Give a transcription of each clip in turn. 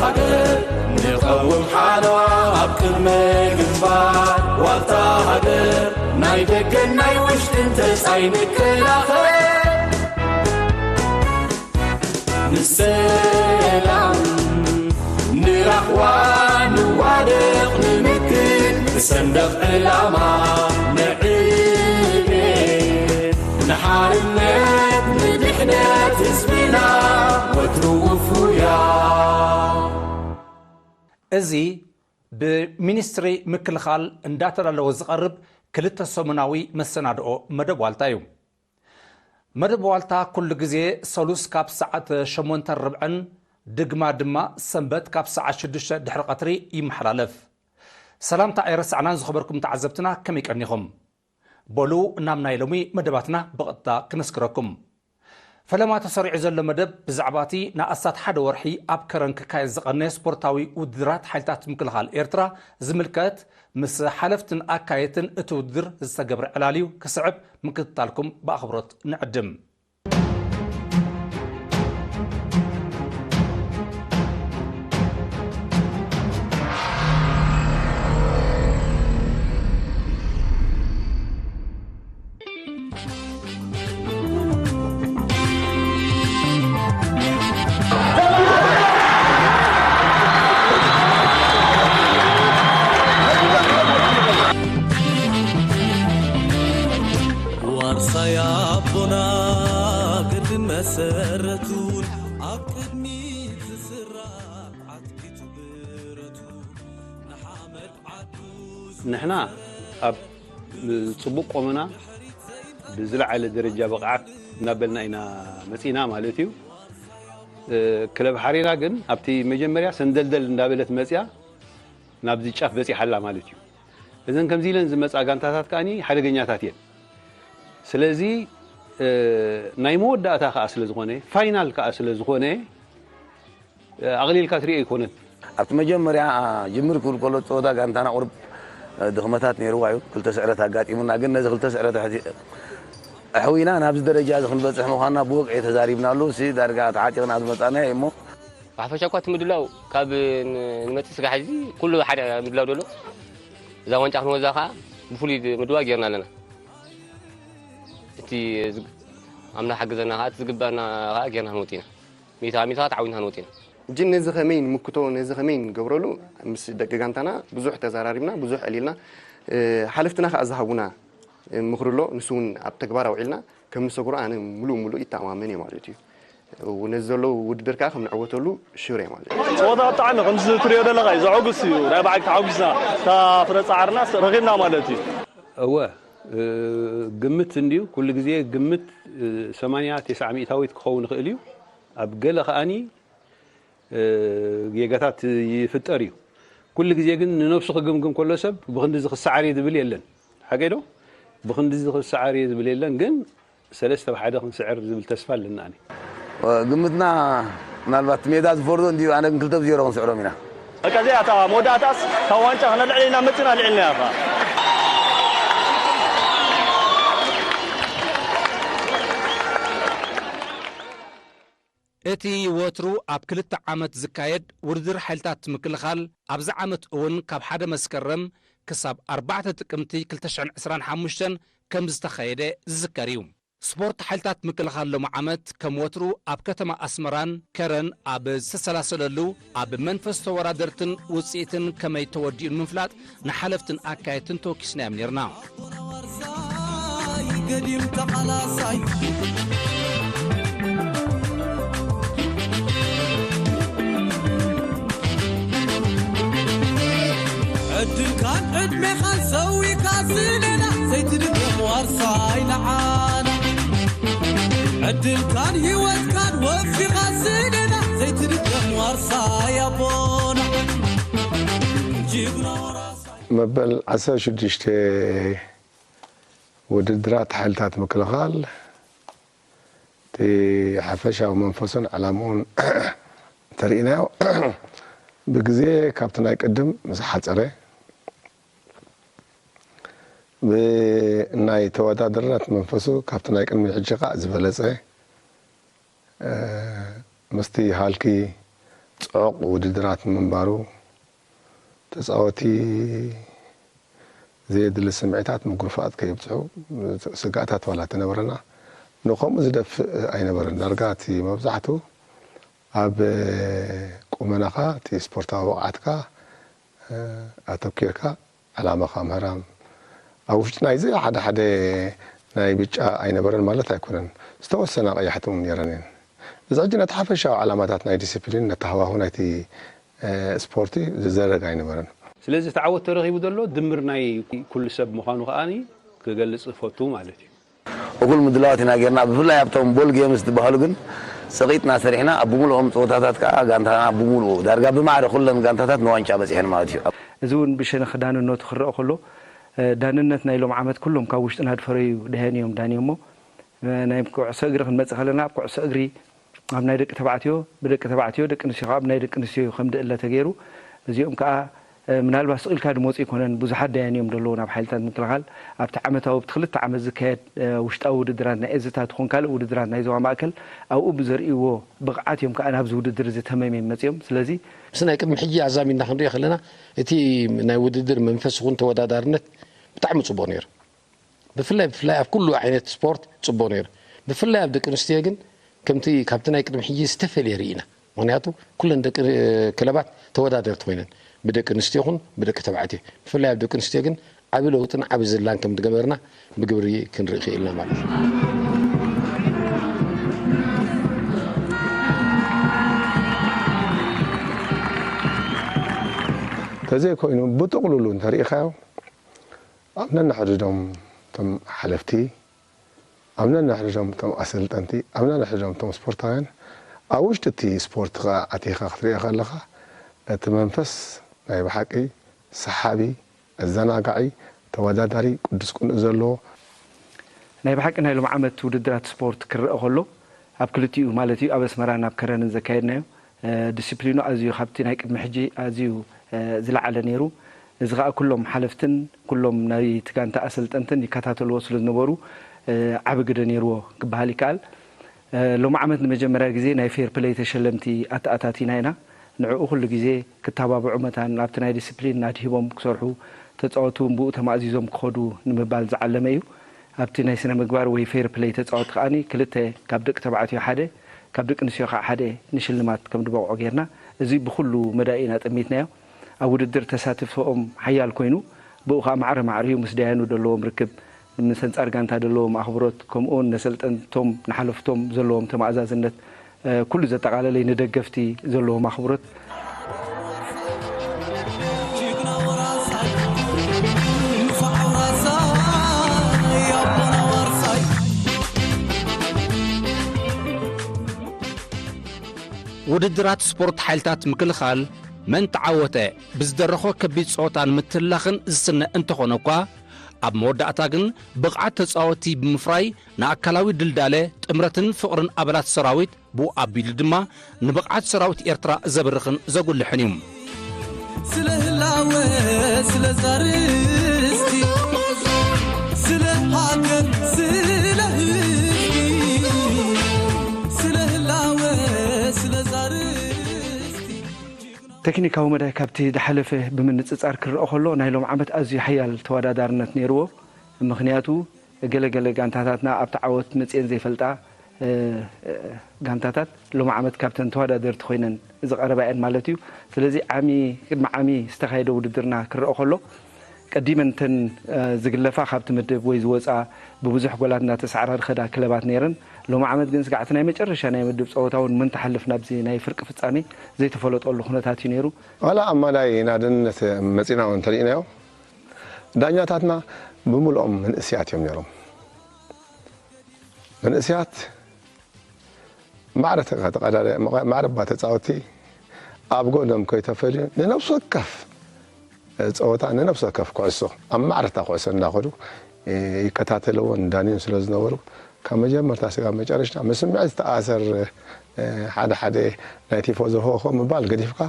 ሃገር ንቐውም ሓለዋ ኣብ ቅድመ ግንባር ዋልታ ሃገር ናይ ደገን ናይ ውሽጥን ተጻይ ንከላኸል ንሰላም ንራኽዋ ንዋደቕ ንምክት ንሰንደቕ ዕላማ ንዕቤት ንሓርነት ንድሕነት ህዝብና ወትሩ ውፉያ። እዚ ብሚኒስትሪ ምክልኻል እንዳተዳለወ ዝቐርብ ክልተ ሰሙናዊ መሰናድኦ መደብ ዋልታ እዩ። መደብ ዋልታ ኩሉ ግዜ ሰሉስ ካብ ሰዓት ሸሞንተ ርብዕን ድግማ ድማ ሰንበት ካብ ሰዓት ሽዱሽተ ድሕሪ ቀትሪ ይመሓላለፍ። ሰላምታ ኣይረሳዕናን ዝኸበርኩም ተዓዘብትና ከመይ ቀኒኹም? በሉ ናብ ናይ ሎሚ መደባትና ብቐጥታ ክነስግረኩም። ፈለማ ተሰሪዑ ዘሎ መደብ ብዛዕባ እቲ ንኣስታት ሓደ ወርሒ ኣብ ከረን ክካየድ ዝቐነየ ስፖርታዊ ውድድራት ሓይልታት ምክልኻል ኤርትራ ዝምልከት ምስ ሓለፍትን ኣካየድትን እቲ ውድድር ዝተገብረ ዕላል እዩ ክስዕብ ምክትታልኩም ብኣኽብሮት ንዕድም። ዋርሳይ ኣቦና ግድን መሰረቱ ኣብ ቅድሚት ዝስራዕ ዓትኪት ብረቱ ንሓመድ ዓዱ ንሕና ኣብ ጽቡቕ ቆመና ብዝለዓለ ደረጃ ብቕዓት እናበልና ኢና መጺና ማለት እዩ። እ፣ ክለብ ሓሬራ ግን ኣብቲ መጀመርያ ሰንደልደል እንዳበለት መጽያ ናብዚ ጫፍ በጺሓ ኣላ ማለት እዩ። እዘን ከምዚ ኢለን ዝመጻ ጋንታታት ከኣኒ ሓደገኛታት እየን። ስለዚ፣ እ፣ ናይ መወዳእታ ከኣ ስለ ዝኾነ፣ ፋይናል ከኣ ስለ ዝኾነ፣ እ፣ ኣቕሊልካ ትሪኦ ኣይኮነን። ኣብቲ መጀመርያ ጅምር ክብል ከሎ ጸወታ ጋንታና ቁሩብ፣ እ፣ ድኽመታት ነይርዋ እዩ። ክልተ ስዕረት ኣጋጢሙና፣ ግን ነዚ ክልተ ስዕረት ኣሕዚ-፣ ኣሕዊና ናብዚ ደረጃ እዚ ክንበጽሕ ምዃንና ብወግዒ ተዛሪብናሉ። እሲ ዳርጋ ተዓጢቕና ዝመጻና እሞ ብሓፈሻ እኳ እቲ ምድላው ካብ ን-፣ ንመጽእ ስጋሕ እዚ ኩሉ ሓደ ምድላው ደሎ። እዛ ዋንጫ ክንወዛ ከኣ ብፍሉይ ምድላው ጌርና ኣለና። እቲ ዝግ-፣ ኣምላኽ ሓግዘና ከኣ እቲ ዝግበኣና ከኣ ጌርና ክንወጽእ ኢና። ሚእታ ሚእታ ተዓዊትና ክንወጽእ ኢና። እጂ ነዚ ከመይ ንምክቶ፣ ነዚ ከመይ ንገብረሉ ምስ ደቂ ጋንታና ብዙሕ ተዘራሪብና፣ ብዙሕ ዕሊልና። እ፣ ሓለፍትና ከኣ ዝሃቡና ምኽሪ ኣሎ። ንሱ እውን ኣብ ተግባር ኣውዒልና ከም ንሰግሮ ኣነ ምሉእ ምሉእ ይተኣማመን እየ ማለት እዩ። ነዚ ዘሎ ውድድር ከኣ ከም ንዕወተሉ ሹር እየ ማለት እዩ። ጸወታ ብጣዕሚ ከምዚ ትሪኦ ዘለኻ እዩ ዘሐጉስ እዩ። ናይ ብሓቂ ተሓጒስና፣ እታ ፍረ ጻዕርና ረኺብና ማለት እዩ። እወ፣ እ፣ ግምት እንድዩ፣ ኩሉ ግዜ ግምት፣ እ፣ ሰማንያ ተስዓ ሚእታዊት ክኸውን ይኽእል እዩ። ኣብ ገለ ከኣኒ፣ እ፣ ጌጋታት ይፍጠር እዩ። ኩሉ ግዜ ግን ንነብሱ ክግምግም ከሎ ሰብ ብኽንድዚ ክሰዓር እየ ዝብል የለን። ሓቀይ ዶ? ብኽንድዚ ክሰዓር እየ ዝብል የለን፣ ግን ሰለስተ ብ ሓደ ክንስዕር ዝብል ተስፋ ኣለና። ኣነ ግምትና ምናልባት እቲ ሜዳ ዝፈርዶ እንድዩ፣ ኣነ ግን ክልተ ብ ዜሮ ክንስዕሮም ኢና። በቃ እዚኣ እታ መወዳእታስ ካብ ዋንጫ ክነልዕል ኢና መጺና፣ ኣልዒልናያ ኸኣ። እቲ ወትሩ ኣብ ክልተ ዓመት ዝካየድ ውድድር ሓይልታት ምክልኻል፣ ኣብዚ ዓመት እውን ካብ ሓደ መስከረም ክሳብ ኣርባዕተ ጥቅምቲ ክልተ ሽሕን ዕስራን ሓሙሽተን ከም ዝተኻየደ ዝዝከር እዩ። ስፖርት ሓይልታት ምክልኻል ሎሚ ዓመት ከም ወትሩ ኣብ ከተማ ኣስመራን ከረን ኣብ ዝተሰላሰለሉ፣ ኣብ መንፈስ ተወዳደርትን ውጽኢትን ከመይ ተወዲኡ ንምፍላጥ ንሓለፍትን ኣካየድትን ተወኪስናዮም ኔርና። ገዲም ተቓላሳይ ዕድልካን ዕድሜኻን ሰዊካ ዝለላ ዘይትድገም ዋርሳይ ንዓና። ዕድልካን ህይወትካን ወፊኻ ዝለላ ዘይትድገም ዋርሳይ ኣቦና። ጅግና ወራሳይ። መበል ዓሰርተ ሽዱሽተ ውድድራት ሓይልታት ምክልኻል እቲ ሓፈሻዊ መንፈሱን ዕላምኡን እንተርኢናዮ፣ ብግዜ ካብቲ ናይ ቅድም ምስ ሓጸረ፣ ብ-፣ ናይ ተወዳደርነት መንፈሱ ካብቲ ናይ ቅድሚ ሕጂ ከኣ ዝበለጸ፣ እ፣ ምስቲ ሃልኪ ጽዑቕ ውድድራት ምንባሩ፣ ተጻወቲ ዘየድሊ ስምዒታት፣ ምጉርፋጥ ከየብጽሑ ስግኣታት ዋላ ተነበረና፣ ንኸምኡ ዝደፍእ ኣይነበረን። ዳርጋ እቲ መብዛሕትኡ ኣብ ቁመናኻ፣ እቲ ስፖርታዊ ብቕዓትካ ኣተኪርካ፣ ዕላማኻ ምህራም። ኣብ ውሽጢ ናይዚ ሓደ ሓደ ናይ ብጫ ኣይነበረን ማለት ኣይኮነን። ዝተወሰና ቀያሕቲ እውን ነይረን እየን። እዚ ሕጂ ነቲ ሓፈሻዊ ዕላማታት ናይ ዲሲፕሊን፣ ነቲ ሃዋሁ ናይቲ ስፖርቲ ዝዘረግ ኣይነበረን። ስለዚ እቲ ዓወት ተረኺቡ ዘሎ ድምር ናይ ኩሉ ሰብ ምዃኑ ከኣ ክገልጽ እፈቱ ማለት እዩ። እኹል ምድላዋት ኢና ጌርና። ብፍላይ ኣብቶም ቦል ጌምስ ዝበሃሉ ግን ጸቒጥና ሰሪሕና። ኣብ ብምልኦም ጸወታታት ከኣ ጋንታና ብምልኡ ዳርጋ ብማዕረ ኩለን ጋንታታት ንዋንጫ በጺሐን ማለት እዩ። እዚ እውን ብሸነኽ ዳንነቱ ክረአ ከሎ፣ እ፣ ዳንነት ናይ ሎም ዓመት ኩሎም ካብ ውሽጥና ድፈረዩ ደሃን እዮም ዳንዮሞ። እ፣ ናይ ኩዕሶ እግሪ ክንመጽእ ከለና፣ ኣብ ኩዕሶ እግሪ ኣብ ናይ ደቂ ተባዕትዮ ብደቂ ተባዕትዮ፣ ደቂ ኣንስትዮ ከኣ ብናይ ደቂ ኣንስትዮ ከም ድእለ ተገይሩ፣ እዚኦም ከኣ፣ እ፣ ምናልባት ስቕ ኢልካ ድመጹ ኣይኮነን፣ ብዙሓት ደያንዮም ደለዉ ናብ ሓይልታት ምክልኻል። ኣብቲ ዓመታዊ፣ ኣብቲ ክልተ ዓመት ዝካየድ፣ እ፣ ውሽጣዊ ውድድራት ናይ እዝታት ይኹን ካልእ ውድድራት ናይ ዞባ ማእከል ኣብኡ ብዘርእይዎ ብቕዓት እዮም ከኣ ናብዚ ውድድር እዚ ተመምዮም መጺኦም። ስለዚ ምስ ናይ ቅድሚ ሕጂ ኣዛሚድና ክንሪኦ ከለና፣ እቲ ናይ ውድድር መንፈስ ይኹን ተወዳዳርነት ብጣዕሚ ጽቡቕ ነይሩ። ብፍላይ፣ ብፍላይ ኣብ ኩሉ ዓይነት ስፖርት ጽቡቕ ነይሩ። ብፍላይ ኣብ ደቂ ኣንስትዮ ግን ከምቲ ካብቲ ናይ ቅድሚ ሕጂ ዝተፈልየ ርኢና። ምኽንያቱ ኩለን ደቂ ክለባት ተወዳደርቲ ኮይነን፣ ብደቂ ኣንስትዮ ይኹን ብደቂ ተባዕትዮ። ብፍላይ ኣብ ደቂ ኣንስትዮ ግን ዓቢ ለውጥን ዓቢ ዝላን ከም ዝገበርና ብግብሪ ክንርኢ ክኢልና ማለት እዩ። ተዘይኮይኑ ብጥቕሉሉ እንተሪኢኻዮ፣ ኣብ ነንሕድሕዶም እቶም ሓለፍቲ፣ ኣብ ነንሕድሕዶም እቶም ኣሰልጠንቲ፣ ኣብ ነንሕድሕዶም እቶም ስፖርታውያን፣ ኣብ ውሽጢ እቲ ስፖርት ከኣ ኣቲኻ ክትሪኦ ከለኻ፣ እቲ መንፈስ ናይ ብሓቂ ሰሓቢ፣ ኣዘናጋዒ፣ ተወዳዳሪ፣ ቅዱስ ቅኑዕ ዘለዎ። ናይ ብሓቂ ናይ ሎም ዓመት ውድድራት ስፖርት ክረአ ከሎ፣ ኣብ ክልቲኡ ማለት እዩ፣ ኣብ ኣስመራን ኣብ ከረንን ዘካየድናዮ፣ እ፣ ዲሲፕሊኑ ኣዝዩ ካብቲ ናይ ቅድሚ ሕጂ ኣዝዩ፣ እ፣ ዝለዓለ ነይሩ። እዚ ኸኣ ኩሎም ሓለፍትን ኩሎም ናይቲ ጋንታ ኣሰልጠንትን ይከታተልዎ ስለ ዝነበሩ፣ እ፣ ዓቢ ግደ ነይርዎ ክበሃል ይከኣል። እ፣ ሎሚ ዓመት ንመጀመርያ ግዜ ናይ ፌር ፕለይ ተሸለምቲ ኣተኣታቲና ኢና። ንዕኡ ኩሉ ግዜ ክተባብዑ መታን ኣብቲ ናይ ዲስፕሊን ኣድሂቦም ክሰርሑ፣ ተጻወቱ እውን ብኡ ተማእዚዞም ክኸዱ ንምባል ዝዓለመ እዩ። ኣብቲ ናይ ስነ ምግባር ወይ ፌር ፕለይ ተጻወቲ ከኣኒ ክልተ፣ ካብ ደቂ ተባዕትዮ ሓደ፣ ካብ ደቂ ኣንስትዮ ከዓ ሓደ ንሽልማት ከም ዝበቕዑ ጌርና። እዚ ብኹሉ መዳይ ኢና ጠሚትናዮ። ኣብ ውድድር ተሳትፎኦም ሓያል ኮይኑ፣ ብኡ ከዓ ማዕረ ማዕሪኡ ምስ ደያኑ ዘለዎም ርክብ፣ ምስ ኣንጻር ጋንታ ዘለዎም ኣኽብሮት፣ ከምኡ እውን ነሰልጠንቶም ንሓለፍቶም ዘለዎም ተመኣዛዝነት፣ እ፣ ኩሉ ዘጠቓለለ እዩ። ንደገፍቲ ዘለዎም ኣኽብሮት። ውድድራት ስፖርት ሓይልታት ምክልኻል መን ተዓወተ ብዝደረኾ ከቢድ ጸወታን ምትላኽን ዝስነ እንተኾነ እኳ፣ ኣብ መወዳእታ ግን ብቕዓት ተጻወትቲ ብምፍራይ ንኣካላዊ ድልዳለ፣ ጥምረትን ፍቕርን ኣባላት ሰራዊት፣ ብኡ ኣቢሉ ድማ ንብቕዓት ሰራዊት ኤርትራ ዘብርኽን ዘጉልሕን እዩ። ስለ ህላወ፣ ስለ ዛርስቲ፣ ስለ ሃገር፣ ስለ ህዝቢ፣ ስለ ህላወ፣ ስለ ዛርስቲ። ቴክኒካዊ መዳይ ካብቲ ዝሓለፈ ብምንጽጻር ክረአ ከሎ፣ ናይ ሎም ዓመት ኣዝዩ ሓያል ተወዳዳርነት ነይርዎ። ምኽንያቱ፣ ገለ ገለ ጋንታታትና ኣብቲ ዓወት መጽየን ዘይፈልጣ፣ እ፣ እ፣ ጋንታታት ሎም ዓመት ካብተን ተወዳደርቲ ኮይነን ዝቐረባ እየን ማለት እዩ። ስለዚ ዓሚ፣ ቅድሚ ዓሚ ዝተኻየደ ውድድርና ክረአ ከሎ፣ ቀዲመን እተን፣ እ፣ ዝግለፋ ካብቲ ምድብ ወይ ዝወጻ ብብዙሕ ጎላት እናተሳዕራ ዝኸዳ ክለባት ነይረን። ሎም ዓመት ግን ስጋዕ እቲ ናይ መጨረሻ ናይ ምድብ ጸወታ እውን መን ትሓልፍ ናብዚ ናይ ፍርቂ ፍጻሜ ዘይተፈለጠሉ ኩነታት እዩ ነይሩ። ዋላ ኣማላይ ናድነት መጺና እውን እንተሪእናዮ፣ ዳኛታትና ብምልኦም መንእስያት እዮም ነይሮም። መንእስያት ማዕረ ተቐዳደ-፣ ማዕረ እባ ተጻወትቲ ኣብ ጎኖም ከይተፈልዩ ንነፍሲ ወከፍ ጸወታ፣ ንነፍሲ ወከፍ ኩዕሶ ኣብ ማዕረ እታ ኩዕሶ እንዳኸዱ ይከታተልዎን ዳንዩን ስለ ዝነበሩ፣ ካብ መጀመርታ ስጋብ መጨረሽታ ምስ ስምዒት ዝተኣሰር፣ ሓደ ሓደ ናይ ቲፎዞ ሆሆ ምባል ገዲፍካ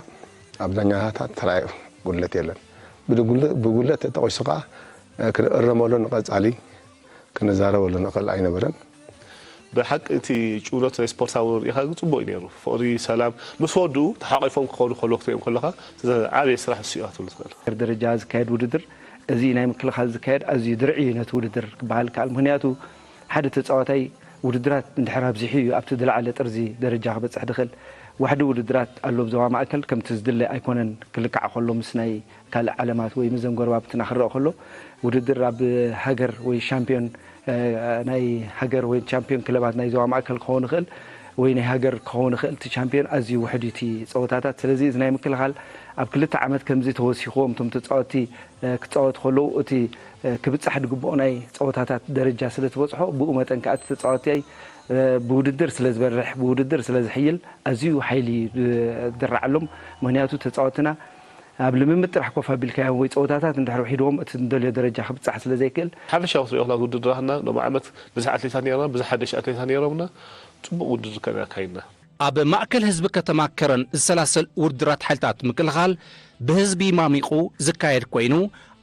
ኣብ ዳኛታት ተራእዩ ጉድለት የለን። ብጉድለ-፣ ብጉድለት ተጠቒሱ ከኣ ክንእረመሉ ንቐጻሊ ክንዛረበሉ ንኽእል ኣይነበረን። ብሓቂ እቲ ጭውነት ናይ ስፖርታዊ ርኢኻ ግን ጽቡቕ እዩ ነይሩ። ፍቕሪ፣ ሰላም፣ ምስ ወድኡ ተሓቒፎም ክኸዱ ከለዉ ክትሪኦም ከለኻ፣ ዓብየ ስራሕ እሱ እዩ ክትብል ትኽእል። ደረጃ ዝካየድ ውድድር፣ እዚ ናይ ምክልኻል ዝካየድ ኣዝዩ ድርዒ እዩ ነቲ ውድድር ክበሃል ይከኣል። ምኽንያቱ ሓደ ተጻዋታይ ውድድራት እንድሕር ኣብዚሑ እዩ ኣብቲ ዝለዓለ ጥርዚ ደረጃ ክበጽሕ ዝኽእል። ዋሕዲ ውድድራት ኣሎ ኣብ ዞባ ማእከል፣ ከምቲ ዝድለ ኣይኮነን ክልካዕ ከሎ ምስ ናይ ካልእ ዓለማት ወይ ምስ ዘን ጎረባብትና ክረኣ ከሎ፣ ውድድር ኣብ ሃገር ወይ ሻምፒዮን ናይ ሃገር ወይ ቻምፒዮን ክለባት ናይ ዞባ ማእከል ክኸውን ይኽእል ወይ ናይ ሃገር ክኸውን ይኽእል። እቲ ቻምፒዮን ኣዝዩ ውሕድ እዩ እቲ ጸወታታት። ስለዚ እዚ ናይ ምክልኻል ኣብ ክልተ ዓመት ከምዚ ተወሲኽዎም እቶም ተጻወትቲ ክጻወቱ ከለዉ እቲ ክብጻሕ ዝግብኦ ናይ ጸወታታት ደረጃ ስለ ዝበጽሖ ብኡ መጠን ከኣ እቲ ተጻወታይ ብውድድር ስለ ዝበርሕ ብውድድር ስለ ዝሕይል ኣዝዩ ሓይሊ ዝድረዓሎም። ምኽንያቱ ተጻወትና ኣብ ልምምድ ጥራሕ ኮፍ ኣቢልካዮም ወይ ጸወታታት እንድሕር ውሒድዎም እቲ እንደልዮ ደረጃ ክብጻሕ ስለ ዘይክእል። ሓፈሻዊ ክትሪኦ ከለኻ ውድድራትና ሎሚ ዓመት ብዙሕ ኣትሌታት ነይርና፣ ብዙሕ ሓደሽ ኣትሌታት ነይሮምና፣ ጽቡቕ ውድድር ከና ኣካይድና። ኣብ ማእከል ህዝቢ ከተማ ከረን ዝሰላሰል ውድድራት ሓይልታት ምክልኻል ብህዝቢ ማሚቑ ዝካየድ ኮይኑ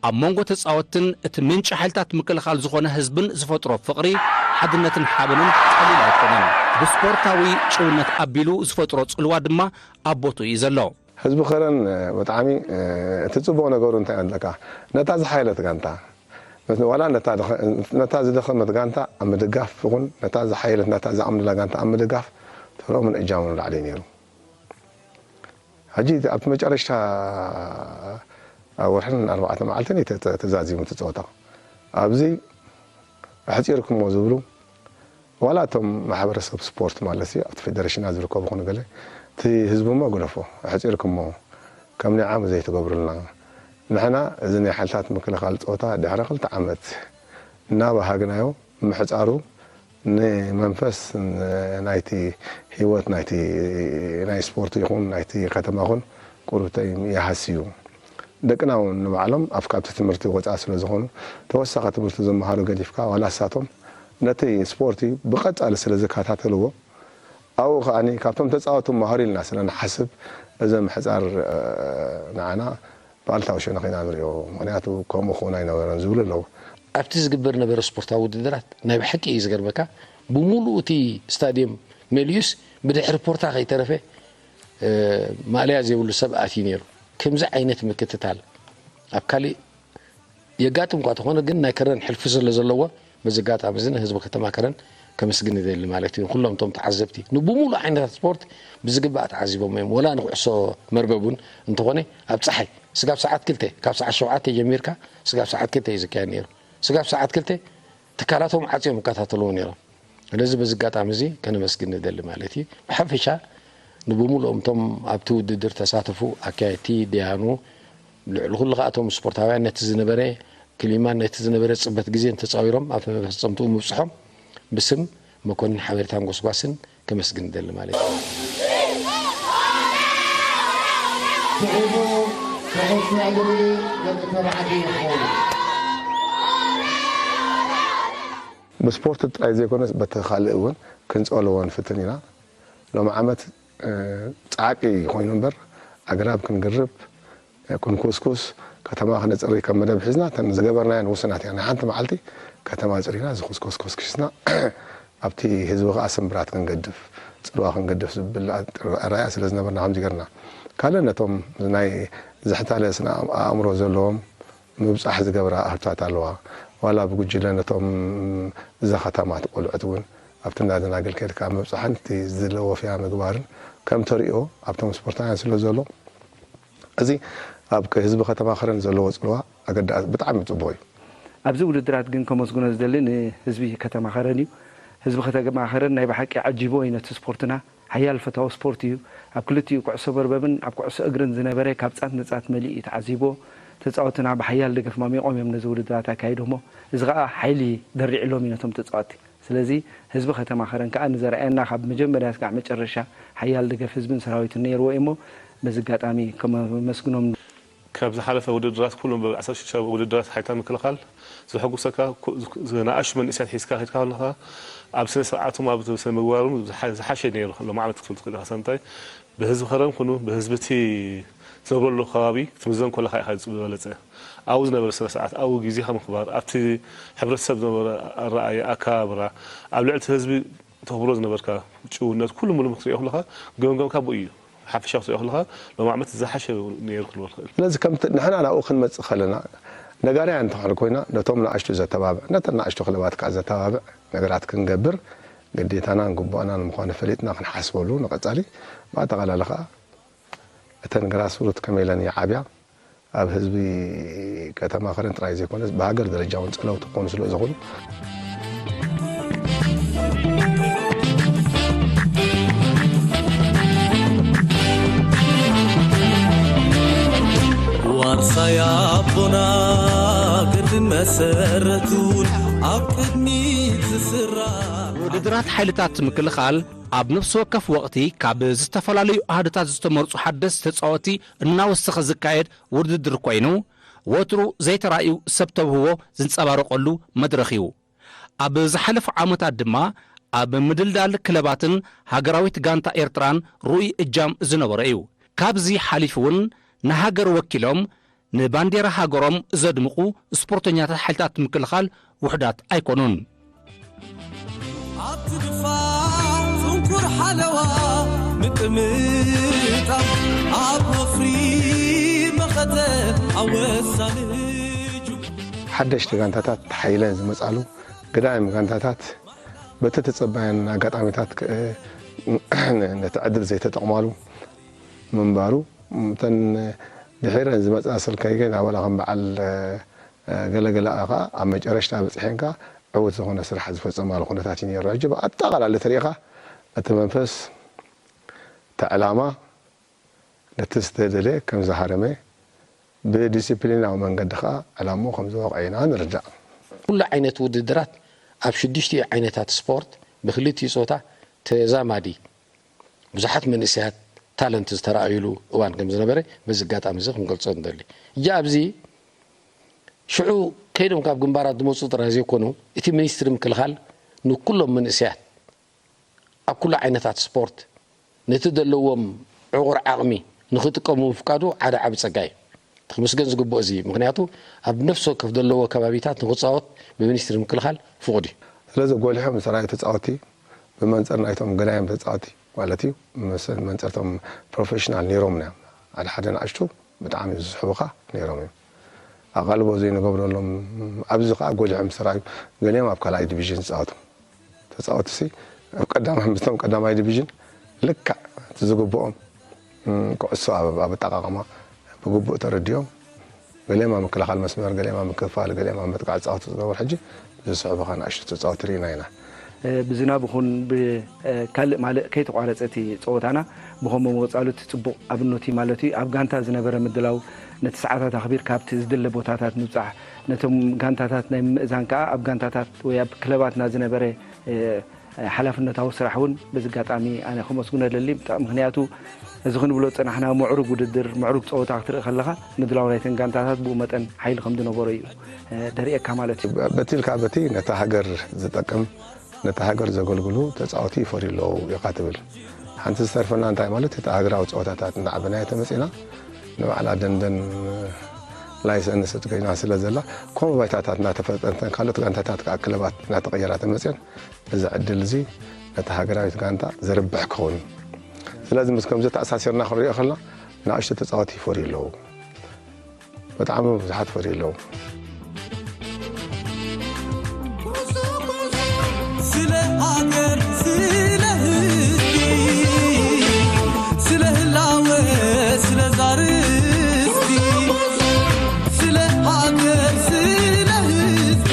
ኣብ መንጎ ተጻወትን እቲ ምንጪ ሓይልታት ምክልኻል ዝኾነ ህዝብን ዝፈጥሮ ፍቕሪ፣ ሓድነትን ሓበንን ቀሊል ኣይኮነን። ብስፖርታዊ ጭውነት ኣቢሉ ዝፈጥሮ ጽልዋ ድማ ኣብ ቦትኡ እዩ ዘሎ። ህዝቢ ከረን ብጣዕሚ እቲ ጽቡቕ ነገሩ እንታይ ኣለካ ነታ ዝሓየለት ጋንታ ዋላ ነታ ዝደኸመት ጋንታ ኣብ ምድጋፍ ይኹን ነታ ዝሓየለት ነታ ዝኣምንላ ጋንታ ኣብ ምድጋፍ ተረኦምን እጃሞም ላዕሊ ነይሩ። ሕጂ ኣብቲ መጨረሽታ ወርሕን ኣርባዕተ መዓልትን ተዛዚሙ እቲ ፀወታ ኣብዚ ኣሕፂርኩሞ ዝብሉ ዋላ እቶም ማሕበረሰብ ስፖርት ማለት እዩ ኣብቲ ፌደሬሽና ዝርከቡ ኮኑ ገለ እቲ ህዝቢ እሞ ግደፎ ኣሕፂርኩሞ ከም ናይ ዓሚ ዘይትገብሩልና ንሕና እዚ ናይ ሓይልታት ምክልኻል ፀወታ ድሕሪ ክልተ ዓመት እናበሃግናዮ ምሕፃሩ ንመንፈስ ናይቲ ህይወት ናይቲ ናይ ስፖርት ይኹን ናይቲ ከተማ ኹን ቁሩብተይ ይሃስዩ። ደቅና እውን ንባዕሎም ኣብ ካብቲ ትምህርቲ ወፃእ ስለ ዝኾኑ ተወሳኺ ትምህርቲ ዝመሃሩ ገዲፍካ ዋላ እሳቶም ነቲ ስፖርቲ ብቐፃሊ ስለ ዝከታተልዎ ኣብኡ ከዓኒ ካብቶም ተፃወቱ መሃሩ ኢልና ስለ ንሓስብ እዚ ምሕፃር ንዓና ብኣሉታዊ ሽነኽ ኢና ንሪኦ። ምኽንያቱ ከምኡ ክኸውን ኣይነበረን ዝብሉ ኣለዉ። ኣብቲ ዝግበር ነበረ ስፖርታዊ ውድድራት ናይ ብሓቂ እዩ ዝገርመካ ብሙሉኡ እቲ ስታድየም መሊኡስ ብድሕሪ ፖርታ ከይተረፈ ማእለያ ዘይብሉ ሰብ ኣትዩ ነይሩ። ከምዚ ዓይነት ምክትታል ኣብ ካሊእ የጋጥም እኳ ተኾነ ግን ናይ ከረን ሕልፊ ስለ ዘለዎ በዚ ኣጋጣሚ እዚ ንህዝቢ ከተማ ከረን ከመስግን ይደሊ ማለት እዩ። ንኩሎም እቶም ተዓዘብቲ ንብሙሉእ ዓይነታት ስፖርት ብዝግባእ ተዓዚቦም እዮም። ወላ ንኩዕሶ መርበብ እውን እንተኾነ ኣብ ፀሓይ ስጋብ ሰዓት ክልተ ካብ ሰዓት ሸውዓተ ጀሚርካ ስጋብ ሰዓት ክልተ እዩ ዝካየድ ነይሩ። ስጋብ ሰዓት ክልተ ትካላቶም ዓፅዮም ይከታተልዎ ነይሮም። ስለዚ በዚ ኣጋጣሚ እዚ ከነመስግን ንደሊ ማለት እዩ። ብሓፈሻ ንብሙሉኦም እቶም ኣብቲ ውድድር ተሳተፉ ኣካየድቲ፣ ደያኑ፣ ልዕሊ ኩሉ ከኣ እቶም ስፖርታውያን ነቲ ዝነበረ ክሊማን ነቲ ዝነበረ ጽበት ግዜን ተጻዊሮም ኣብ መፈጸምትኡ ምብጽሖም ብስም መኮንን ሓበሬታን ጎስጓስን ከመስግን እደሊ ማለት እዩ። ስዒቡ ኩዕሶ እግሪ ደቂ ተባዕትዮ ይኸውን። ብስፖርት ጥራይ ዘይኮነስ በቲ ካልእ እውን ክንጸልዎ ንፍትን ኢና። ሎም ዓመት ጻዕቂ ኮይኑ እምበር ኣግራብ ክንግርብ፣ ክንኩስኩስ፣ ከተማ ክነጽሪ ከም መደብ ሒዝና እተን ዝገበርናየን ውሱናት እያ። ናይ ሓንቲ መዓልቲ ከተማ ኣጽሪና ዝኹስኮስ ኮስኪስና ኣብቲ ህዝቢ ከኣ ስምብራት ክንገድፍ፣ ጽልዋ ክንገድፍ ዝብል ኣራእያ ስለ ዝነበርና ከምዚ ገርና። ካልእ ነቶም ናይ ዝሕታለ ስነ ኣእምሮ ዘለዎም ምብጻሕ ዝገብራ ኣህብታት ኣለዋ። ዋላ ብጉጅለ ነቶም ዘኸታማት ቆልዑት እውን ኣብቲ እንዳ ደናግል ከድካ ምብጻሕን እቲ ዝድለ ወፍያ ምግባርን ከም ተርእዮ ኣብቶም ስፖርታውያን ስለ ዘሎ እዚ ኣብ ህዝቢ ከተማ ከረን ዘለዎ ጽልዋ ኣገዳሲ ብጣዕሚ ጽቡቕ እዩ። ኣብዚ ውድድራት ግን ከመስግኖ ዝደሊ ንህዝቢ ከተማ ከረን እዩ። ህዝቢ ከተማ ከረን ናይ ብሓቂ ዓጂብዎ እዩ ነቲ ስፖርትና። ሓያል ፈታዊ ስፖርት እዩ። ኣብ ክልቲኡ ኩዕሶ መርበብን ኣብ ኩዕሶ እግርን ዝነበረ ካብ ጻት ንጻት መሊኡ እዩ ተዓዚብዎ። ተጻወትና ብሓያል ደገፍ ማሚቖም እዮም ነዚ ውድድራት ኣካይዶሞ። እዚ ኸኣ ሓይሊ ደሪዕሎም እዩ ነቶም ተጻወትቲ። ስለዚ ህዝቢ ከተማ ከረን ከኣ ንዘርኣየና ካብ መጀመርያ ስጋዕ መጨረሻ ሓያል ደገፍ ህዝብን ሰራዊትን ነይርዎ እዩሞ በዚ ኣጋጣሚ ከመስግኖም ካብ ዝሓለፈ ውድድራት ኩሎም ብዕሰርተ ሽዱሽተ ውድድራት ሓይልታት ምክልኻል ዘሐጉሰካ ዝነኣሹ መንእሰያት ሒዝካ ከድካ ከለኻ ኣብ ስነ ስርዓቶም ኣብ ስነ ምግባሮም ዝሓሸ ነይሩ ሎም ዓመት ክትብል ትኽእል ኢኻ። ሰምታይ ብህዝቢ ከረን ኩኑ ብህዝቢ እቲ ዝነብረሉ ከባቢ ክትምዘን ከለኻ ኢኻ ዝበለፀ ኣብኡ ዝነበረ ስነ ስርዓት ኣብኡ ግዜኻ ምኽባር ኣብቲ ሕብረተሰብ ዝነበረ ኣረኣየ ኣከባብራ ኣብ ልዕሊ እቲ ህዝቢ ተኽብሮ ዝነበርካ ጭውነት ኩሉ ሙሉ ክትሪኦ ከለኻ ገምገምካ ብኡ እዩ። ሓፈሻ ክትሪኦ ከለኻ ሎም ዓመት ዝሓሸ ነይሩ ክንብል ንኽእል። ስለዚ ከምቲ ንሕና ናብኡ ክንመጽእ ከለና ነጋርያ እንተኾነ ኮይና ነቶም ንኣሽቱ ዘተባብዕ ነተን ንኣሽቱ ክለባት ከዓ ዘተባብዕ ነገራት ክንገብር ግዴታናን ግቡእናን ምዃኑ ፈሊጥና ክንሓስበሉ ንቐጻሊ ብኣጠቓላሊ ከዓ እተን ግራስሩት ከመይ ኢለን ይዓብያ ኣብ ህዝቢ ከተማ ከረን ጥራይ ዘይኮነስ ብሃገር ደረጃ እውን ጸለውቲ ክኾኑ ስለ ዝኾኑ ዋርሳይ ኣቦና ገድልን መሰረቱን ኣብ ቅድሚት ዝስራ ውድድራት ሓይልታት ምክልኻል ኣብ ነፍሲ ወከፍ ወቕቲ ካብ ዝተፈላለዩ ኣሃዱታት ዝተመርጹ ሓደስቲ ተጻወቲ እናወሰኸ ዝካየድ ውድድር ኮይኑ፣ ወትሩ ዘይተራእዩ ሰብ ተብህዎ ዝንጸባረቐሉ መድረኽ እዩ። ኣብ ዝሓለፉ ዓመታት ድማ ኣብ ምድልዳል ክለባትን ሃገራዊት ጋንታ ኤርትራን ርኡይ እጃም ዝነበሮ እዩ። ካብዚ ሓሊፉ እውን ንሃገር ወኪሎም ንባንዴራ ሃገሮም ዘድምቑ ስፖርተኛታት ሓይልታት ምክልኻል ውሑዳት ኣይኮኑን። ኣብቲ ድፋዕ ጽንኩር ሓለዋ ምጥምጣም ኣብ ወፍሪ መኸተ ኣወሳኒ ሓደሽቲ ጋንታታት ተሓይለን ዝመጻሉ ግዳይም ጋንታታት በቲ ተጸባየን ኣጋጣሚታት ነቲ ዕድል ዘይተጠቕማሉ ምንባሩ እተን ድሒረን ዝመጻ ስልከይ ግን ኣበላ ከም በዓል ገለገለ ከዓ ኣብ መጨረሽታ በፂሐን ከዓ ዕውት ዝኾነ ስራሕ ዝፈፀማሉ ኩነታት እዩ ነይሩ። ሕጂ ብኣጠቓላሊ ተሪእኻ እቲ መንፈስ እቲ ዕላማ ነቲ ዝተደለ ከም ዝሃረመ ብዲሲፕሊናዊ መንገዲ ከዓ ዕላምኡ ከም ዝወቕዐ ኢና ንርዳእ። ኩሉ ዓይነት ውድድራት ኣብ ሽዱሽቲኡ ዓይነታት ስፖርት ብክልቲኡ ፆታ ተዛማዲ ብዙሓት መንእሰያት ታለንት ዝተረኣዩሉ እዋን ከም ዝነበረ በዚ ኣጋጣሚ እዚ ክንገልፆ ንደሊ። እጂ ኣብዚ ሽዑ ከይዶም ካብ ግንባራት ዝመፁ ጥራይ ዘይኮኑ እቲ ሚኒስትሪ ምክልኻል ንኩሎም መንእሰያት ኣብ ኩሉ ዓይነታት ስፖርት ነቲ ዘለዎም ዕቑር ዓቕሚ ንኽጥቀሙ ምፍቃዱ ሓደ ዓቢ ጸጋ እዩ። ክምስገን ዝግብኦ እዚ እዩ። ምኽንያቱ ኣብ ነፍሲ ወከፍ ዘለዎ ከባቢታት ንኽጻወት ብሚኒስትሪ ምክልኻል ፍቑድ እዩ። ስለዚ ጎሊሖም ዝተራእዩ ተጻወትቲ ብመንጽር ናይቶም ገዳይም ተጻወትቲ ማለት እዩ። ምስ መንጽርቶም ፕሮፌሽናል ነይሮምና እዮም። ሓደ ሓደ ንኣሽቱ ብጣዕሚ ዝስሕቡኻ ነይሮም እዮም። ኣቓልቦ ዘይንገብረሎም ኣብዚ ከዓ ጎሊሖም ዝተራእዩ ገሊኦም ኣብ ካልኣይ ዲቪዥን ዝፃወቱ ተፃወትሲ ኣብ ቀዳማይ ምስቶም ቀዳማይ ዲቪዥን ልክዕ እቲ ዝግብኦም ኩዕሶ ኣብ ኣጠቃቅማ ብግቡእ ተረዲኦም ገሊኦም ኣብ ምክልኻል መስመር፣ ገሊኦም ኣብ ምክፍፋል፣ ገሊኦም ኣብ ምጥቃዕ ዝፃወቱ ዝነበሩ ሕጂ ዝስዕቡኻ ንኣሽቱ ተፃወቲ ርኢና ኢና። ብዝናብ ይኹን ብካልእ ማልእ ከይተቋረፀ እቲ ፀወታና ብኸምኡ ምቕፃሉ እቲ ፅቡቕ ኣብኖት እዩ ማለት እዩ። ኣብ ጋንታ ዝነበረ ምድላው ነቲ ሰዓታት ኣኽቢርካ ኣብቲ ዝድለ ቦታታት ምብፃሕ፣ ነቶም ጋንታታት ናይ ምምእዛን ከኣ ኣብ ጋንታታት ወይ ኣብ ክለባትና ዝነበረ ሓላፍነታዊ ስራሕ እውን በዚ ኣጋጣሚ ኣነ ከመስግኖ እደሊ። ምኽንያቱ እዚ ክንብሎ ዝጸናሕና ምዕሩግ ውድድር፣ ምዕሩግ ጸወታ ክትርኢ ከለኻ ምድላው ናይተን ጋንታታት ብኡ መጠን ሓይሊ ከም ዝነበሮ እዩ ደርእየካ ማለት እዩ። በቲ ኢልካ በቲ ነታ ሃገር ዝጠቅም ነታ ሃገር ዘገልግሉ ተጻወቲ ይፈርዩ ኣለዉ ኢኻ ትብል። ሓንቲ ዝተርፈና እንታይ ማለት እታ ሃገራዊ ጸወታታት እናዓበናዮ ተመጺእና ንባዕላ ደንደን ላይሰንስ ኮይና ስለ ዘላ ከምኡ ባይታታት እናተፈጠንተን ካልኦት ጋንታታት ከዓ ክለባት እናተቐየራ ተመፅየን እዚ ዕድል እዚ ነታ ሃገራዊት ጋንታ ዘርብሕ ክኸውን እዩ። ስለዚ ምስ ከምዚ ተኣሳሲርና ክንሪኦ ከለና ንኣሽቱ ተፃወቲ ይፈርዩ ኣለዉ። ብጣዕሚ ብዙሓት ፈርዩ ኣለዉ። ስለ ሃገር ስለ ህዝቢ ስለ ህላወ ስለ ዛርስቲ ስለ ሃገር ስለ ህዝቢ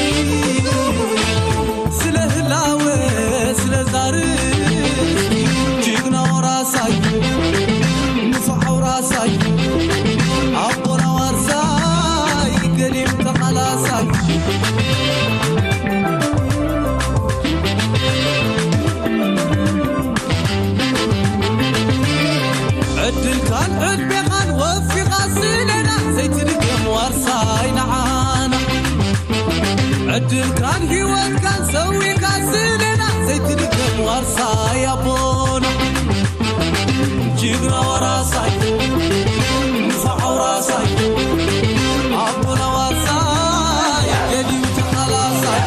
ስለ ህላወ ስለ ዛርስቲ ጅግና ወራሳይ ንፉዕ ኣውራሳይ ኣቦና ዋርሳይ ገዲም ተቓላሳይ ዕድልካን ዕድሜኻን ወፊኻ ስሌና ዘይትድገም ዋርሳይ ንዓና ዕድልካን ህይወትካን ሰዊእካ ስሌና ዘይትድገም ዋርሳይ ኣቦና ጅግና ወራሳይ ንፉዕ ኣውራሳይ ኣቦና ዋርሳይ ገዲም ተቓላሳይ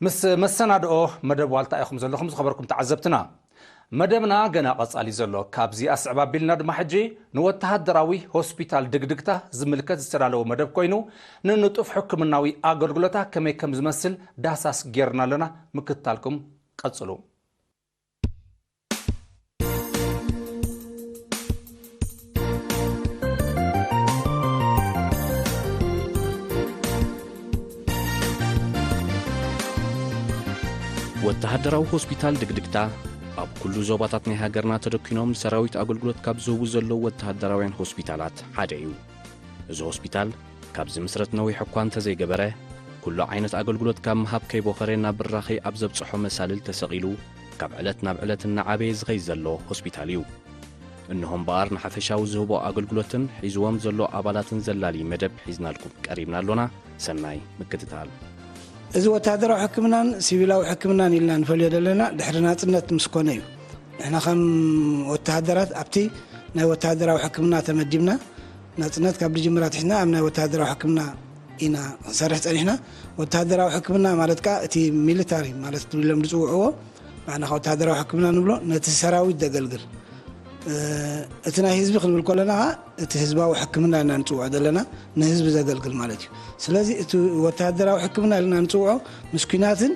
ምስ መሰናድኦ መደብ ዋልታ ኢኹም ዘለኹም ዝኸበርኩም ተዓዘብትና። መደብና ገና ቀጻሊ ዘሎ። ካብዚ ኣስዕብ ኣቢልና ድማ ሕጂ ንወተሃደራዊ ሆስፒታል ድግድግታ ዝምልከት ዝተዳለወ መደብ ኮይኑ፣ ንንጡፍ ሕክምናዊ ኣገልግሎታ ከመይ ከም ዝመስል ዳህሳስ ጌርና ኣለና። ምክትታልኩም ቀጽሉ። ወተሃደራዊ ሆስፒታል ድግድግታ ኣብ ኩሉ ዞባታት ናይ ሃገርና ተደኪኖም ንሰራዊት ኣገልግሎት ካብ ዝህቡ ዘለዉ ወተሃደራውያን ሆስፒታላት ሓደ እዩ። እዚ ሆስፒታል ካብ ዝምስረት ነዊሕ እኳ እንተዘይገበረ፣ ኩሉ ዓይነት ኣገልግሎት ካብ ምሃብ ከይቦኸረ ናብ ብራኸ ኣብ ዘብጽሖ መሳልል ተሰቒሉ፣ ካብ ዕለት ናብ ዕለት እናዓበየ ዝኸይድ ዘሎ ሆስፒታል እዩ። እንሆ እምበኣር ንሓፈሻዊ ዝህቦ ኣገልግሎትን ሒዝዎም ዘሎ ኣባላትን ዘላሊ መደብ ሒዝናልኩም ቀሪብና ኣሎና። ሰናይ ምክትታል። እዚ ወተሃደራዊ ሕክምናን ሲቪላዊ ሕክምናን ኢልና ንፈልዮ ዘለና ድሕሪ ናጽነት ምስ ኮነ እዩ። ንሕና ከም ወተሃደራት ኣብቲ ናይ ወተሃደራዊ ሕክምና ተመዲብና፣ ናጽነት ካብ ዝጅምር ኣትሒዝና ኣብ ናይ ወተሃደራዊ ሕክምና ኢና ክንሰርሕ ጸኒሕና። ወተሃደራዊ ሕክምና ማለት ከኣ እቲ ሚሊታሪ ማለት ኢሎም ዝጽውዕዎ፣ ንሕና ከኣ ወተሃደራዊ ሕክምና ንብሎ ነቲ ሰራዊት ዘገልግል። እ፣ እቲ ናይ ህዝቢ ክንብል ከለና ከኣ እቲ ህዝባዊ ሕክምና ኢና ንጽውዖ ዘለና፣ ንህዝቢ ዘገልግል ማለት እዩ። ስለዚ እቲ ወተሃደራዊ ሕክምና ኢልና ንጽውዖ ምስ ኲናትን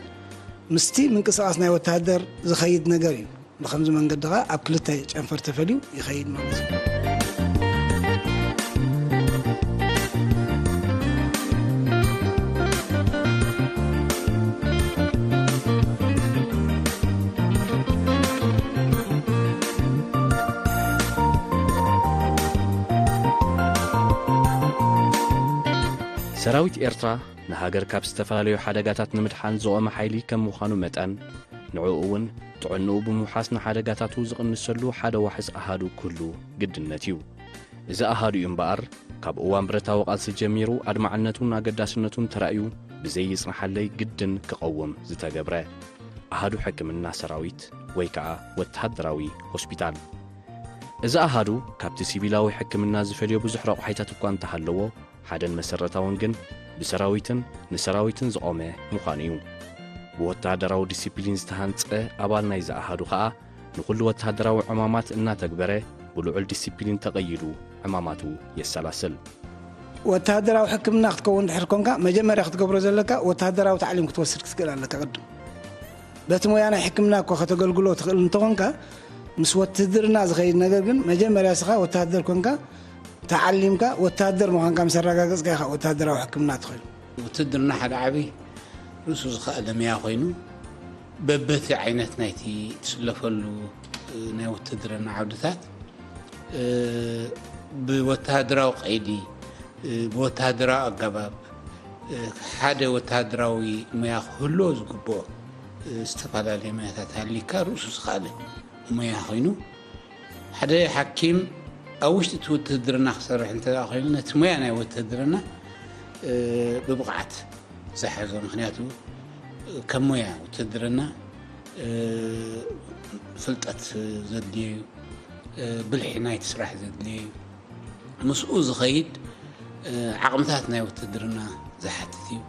ምስቲ ምንቅስቓስ ናይ ወተሃደር ዝኸይድ ነገር እዩ። ብኸምዚ መንገዲ ኸኣ ኣብ ክልተ ጨንፈር ተፈልዩ ይኸይድ ማለት እዩ። ሰራዊት ኤርትራ ንሃገር ካብ ዝተፈላለዩ ሓደጋታት ንምድሓን ዝቖመ ሓይሊ ከም ምዃኑ መጠን፣ ንዕኡ እውን ጥዕንኡ ብምውሓስ ንሓደጋታቱ ዝቕንሰሉ ሓደ ዋሕስ ኣሃዱ ክህሉ ግድነት እዩ። እዚ ኣሃዱ እዩ እምበኣር፣ ካብ እዋን ብረታዊ ቃልሲ ጀሚሩ ኣድማዕነቱን ኣገዳስነቱን ተራእዩ ብዘይጽንሓለይ ግድን ክቐውም ዝተገብረ ኣሃዱ ሕክምና ሰራዊት ወይ ከኣ ወተሃደራዊ ሆስፒታል። እዚ ኣሃዱ ካብቲ ሲቪላዊ ሕክምና ዝፈልዮ ብዙሕ ረቑሒታት እኳ እንተሃለዎ፣ ሓደን መሰረታውን ግን ብሰራዊትን ንሰራዊትን ዝቖመ ምዃኑ እዩ። ብወተሃደራዊ ዲሲፕሊን ዝተሃንጸ ኣባል ናይዚ ኣሃዱ ኸኣ ንኹሉ ወተሃደራዊ ዕማማት እናተግበረ ብልዑል ዲሲፕሊን ተቐይዱ ዕማማቱ የሰላስል። ወተሃደራዊ ሕክምና ክትከውን ድሕር ኮንካ መጀመርያ ክትገብሮ ዘለካ ወተሃደራዊ ታዕሊም ክትወስድ ክትክእል ኣለካ ቅድም። በቲ ሞያ ናይ ሕክምና እኮ ከተገልግሎ ትኽእል እንተኾንካ፣ ምስ ወትህድርና ዝኸይድ ነገር ግን መጀመርያ ስኻ ወተሃደር ኮንካ ተዓሊምካ ወተሃደር ምዃንካ ምስ ኣረጋገጽካ ኢኻ ወተሃደራዊ ሕክምና ትኽእል። ውትድርና ሓደ ዓቢ ርእሱ ዝኸኣለ መያ ኮይኑ፣ በበቲ ዓይነት ናይቲ ትስለፈሉ ናይ ውትድርና ዓውድታት፣ እ፣ ብወተሃደራዊ ቀይዲ፣ እ፣ ብወተሃደራዊ ኣገባብ፣ እ፣ ሓደ ወተሃደራዊ ሞያ ክህልዎ ዝግብኦ፣ እ፣ ዝተፈላለየ ሞያታት ሃሊካ ርእሱ ዝኸኣለ ሞያ ኮይኑ፣ ሓደ ሓኪም ኣብ ውሽጢ እቲ ውትድርና ክሰርሕ እንተ ደኣ ኮይኑ፣ ነቲ ሞያ ናይ ውትድርና፣ እ፣ ብብቕዓት ዝሓዞ። ምኽንያቱ፣ ከም ሞያ ውትድርና፣ እ፣ ፍልጠት ዘድልዮ እዩ። እ፣ ብልሒ ናይቲ ስራሕ ዘድልዮ እዩ። ምስኡ ዝኸይድ፣ እ፣ ዓቕምታት ናይ ውትድርና ዝሓትት እዩ።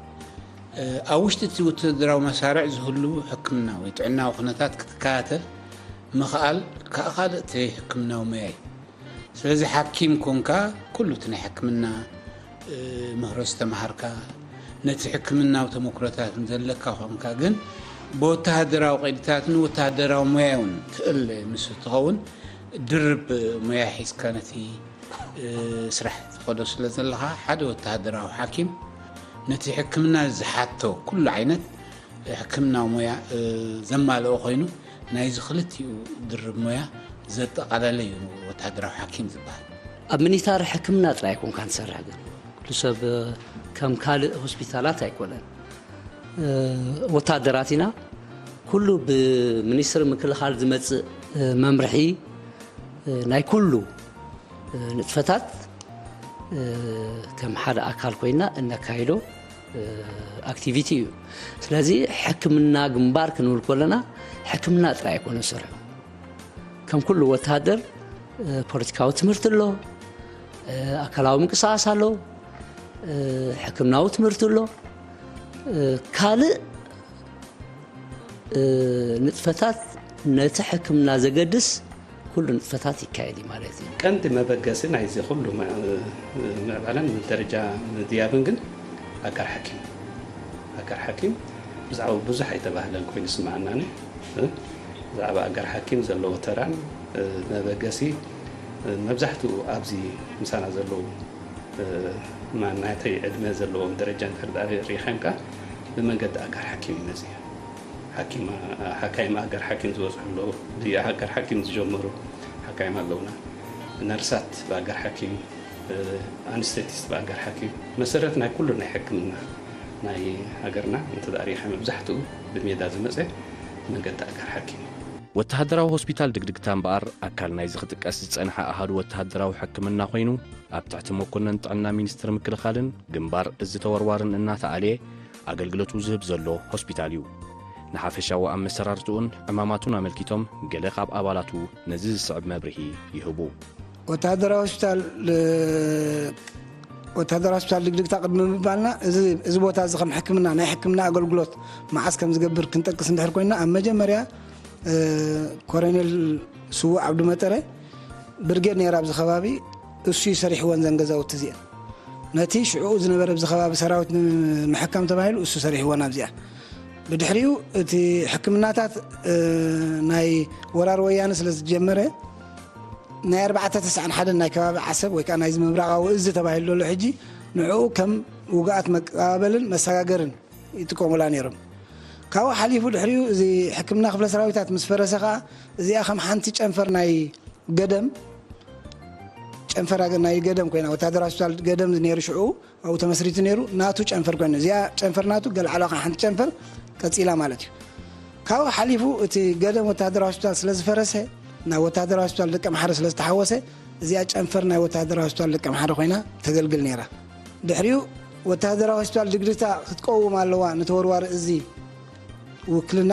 እ፣ ኣብ ውሽጢ እቲ ውትድራዊ መሳርዕ ዝህሉ ሕክምና ወይ ጥዕናዊ ኩነታት ክትከታተል ምኽኣል ከኣ ካልእ እቲ ሕክምናዊ ሞያ እዩ። ስለዚ ሓኪም ኮንካ ኩሉ እቲ ናይ ሕክምና፣ እ፣ ምህሮ ዝተምሃርካ፣ ነቲ ሕክምናዊ ተመክሮታት ዘለካ ኮንካ ግን ብወተሃደራዊ ቀይድታትን ወተሃደራዊ ሞያ እውን ትእል ምስ ትኸውን ድርብ ሞያ ሒዝካ ነቲ፣ እ፣ ስራሕ ትኸዶ ስለ ዘለኻ ሓደ ወተሃደራዊ ሓኪም ነቲ ሕክምና ዝሓቶ ኩሉ ዓይነት ሕክምናዊ ሞያ፣ እ፣ ዘማልኦ ኮይኑ ናይዚ ክልቲኡ ድርብ ሞያ ዘጠቓለለ እዩ ወተሃደራዊ ሓኪም ዝበሃል። ኣብ ሚኒታሪ ሕክምና ጥራይ ኣይኮንካን ትሰርሕ ግን፣ ኩሉ ሰብ ከም ካልእ ሆስፒታላት ኣይኮነን። እ፣ ወታደራት ኢና። ኩሉ ብሚኒስትሪ ምክልኻል ዝመጽእ፣ እ፣ መምርሒ፣ እ፣ ናይ ኩሉ፣ እ፣ ንጥፈታት፣ እ፣ ከም ሓደ ኣካል ኮይና እነካይዶ፣ እ፣ ኣክቲቪቲ እዩ። ስለዚ ሕክምና ግንባር ክንብል ከለና ሕክምና ጥራይ ኣይኮነ ዝሰርሑ። ከም ኩሉ ወታደር፣ እ፣ ፖለቲካዊ ትምህርቲ ኣሎ፣ እ፣ ኣካላዊ ምንቅስቓስ ኣሎ፣ እ፣ ሕክምናዊ ትምህርቲ ኣሎ፣ እ፣ ካልእ ንጥፈታት ነቲ ሕክምና ዘገድስ ኩሉ ንጥፈታት ይካየድ እዩ ማለት እዩ። ቀንዲ መበገሲ ናይዚ ኩሉ ምዕባለን ደረጃ ምድያብን ግን ኣጋር ሓኪም ኣጋር ሓኪም ብዛዕባ ብዙሕ ኣይተባህለን ኮይኑ ስምዓናኒ። ብዛዕባ ኣጋር ሓኪም ዘለዎ ተራን መበገሲ መብዛሕትኡ ኣብዚ ምሳና ዘለዉ ናተይ ዕድመ ዘለዎም ደረጃ እንድሕር ሪኢኻዮም ከዓ ብመንገዲ ኣጋር ሓኪም እዩ መፅእ። ሓካይም ኣጋር ሓኪም ዝበፅሑ ኣለዉ። ብኣጋር ሓኪም ዝጀመሩ ሓካይም ኣለዉና። ነርሳት ብኣጋር ሓኪም፣ ኣንስቴቲስት ብኣጋር ሓኪም መሰረት ናይ ኩሉ ናይ ሕክምና ናይ ሃገርና እንተ ሪኢኻ መብዛሕትኡ ብሜዳ ዝመፀ መንገዲ ኣጋር ሓኪም እዩ። ወተሃደራዊ ሆስፒታል ድግድግታ እምበኣር ኣካል ናይዚ ክጥቀስ ዝጸንሐ ኣሃዱ ወተሃደራዊ ሕክምና ኮይኑ ኣብ ትሕቲ መኮነን ጥዕና ሚኒስትሪ ምክልኻልን ግንባር እዚ ተወርዋርን እናተኣልየ ኣገልግለቱ ዝህብ ዘሎ ሆስፒታል እዩ። ንሓፈሻዊ ኣመሰራርትኡን ዕማማቱን ኣመልኪቶም ገለ ካብ ኣባላቱ ነዚ ዝስዕብ መብርሂ ይህቡ። ወተሃደራዊ ሆስፒታል ወተሃደራዊ ሆስፒታል ድግድግታ ቅድሚ ምባልና እዚ ቦታ እዚ ከም ሕክምና ናይ ሕክምና ኣገልግሎት መዓስ ከም ዝገብር ክንጠቅስ እንድሕር ኮይና ኣብ መጀመርያ ኮረኔል ስዉእ ዓብዱ መጠረ ብርጌድ ነይራ ኣብዚ ከባቢ እሱ እዩ ሰሪሕወን ዘን ገዛውቲ እዚአን ነቲ ሽዕኡ ዝነበረ ኣብዚ ከባቢ ሰራዊት ንምሕካም ተባሂሉ እሱ ሰሪሕወን ኣብዚኣ ብድሕሪኡ እቲ ሕክምናታት ናይ ወራር ወያነ ስለ ዝጀመረ ናይ ኣርባዕተ ተስዓን ሓደን ናይ ከባቢ ዓሰብ ወይ ከዓ ናይዚ ምብራቓዊ እዚ ተባሂሉ ዘሎ ሕጂ ንዕኡ ከም ውግኣት መቀባበልን መሰጋገርን ይጥቀሙላ ነይሮም። ካብኡ ሓሊፉ ድሕሪኡ እዚ ሕክምና ክፍለ ሰራዊታት ምስ ፈረሰ ከዓ እዚኣ ከም ሓንቲ ጨንፈር ናይ ገደም ጨንፈር ናይ ገደም ኮይና ወታደራዊ ሆስፒታል ገደም ነይሩ ሽዑ ኣብኡ ተመስሪቱ ነይሩ ናቱ ጨንፈር ኮይኑ እዚኣ ጨንፈር ናቱ ገልዓሎ ከዓ ሓንቲ ጨንፈር ቀፂላ ማለት እዩ። ካብኡ ሓሊፉ እቲ ገደም ወታደራዊ ሆስፒታል ስለ ዝፈረሰ ናብ ወታደራዊ ሆስፒታል ደቀምሓረ ስለ ዝተሓወሰ እዚኣ ጨንፈር ናይ ወታደራዊ ሆስፒታል ደቀምሓረ ኮይና ተገልግል ነይራ። ድሕሪኡ ወታደራዊ ሆስፒታል ድግድታ ክትቀውም ኣለዋ ንተወርዋሪ እዚ ውክልና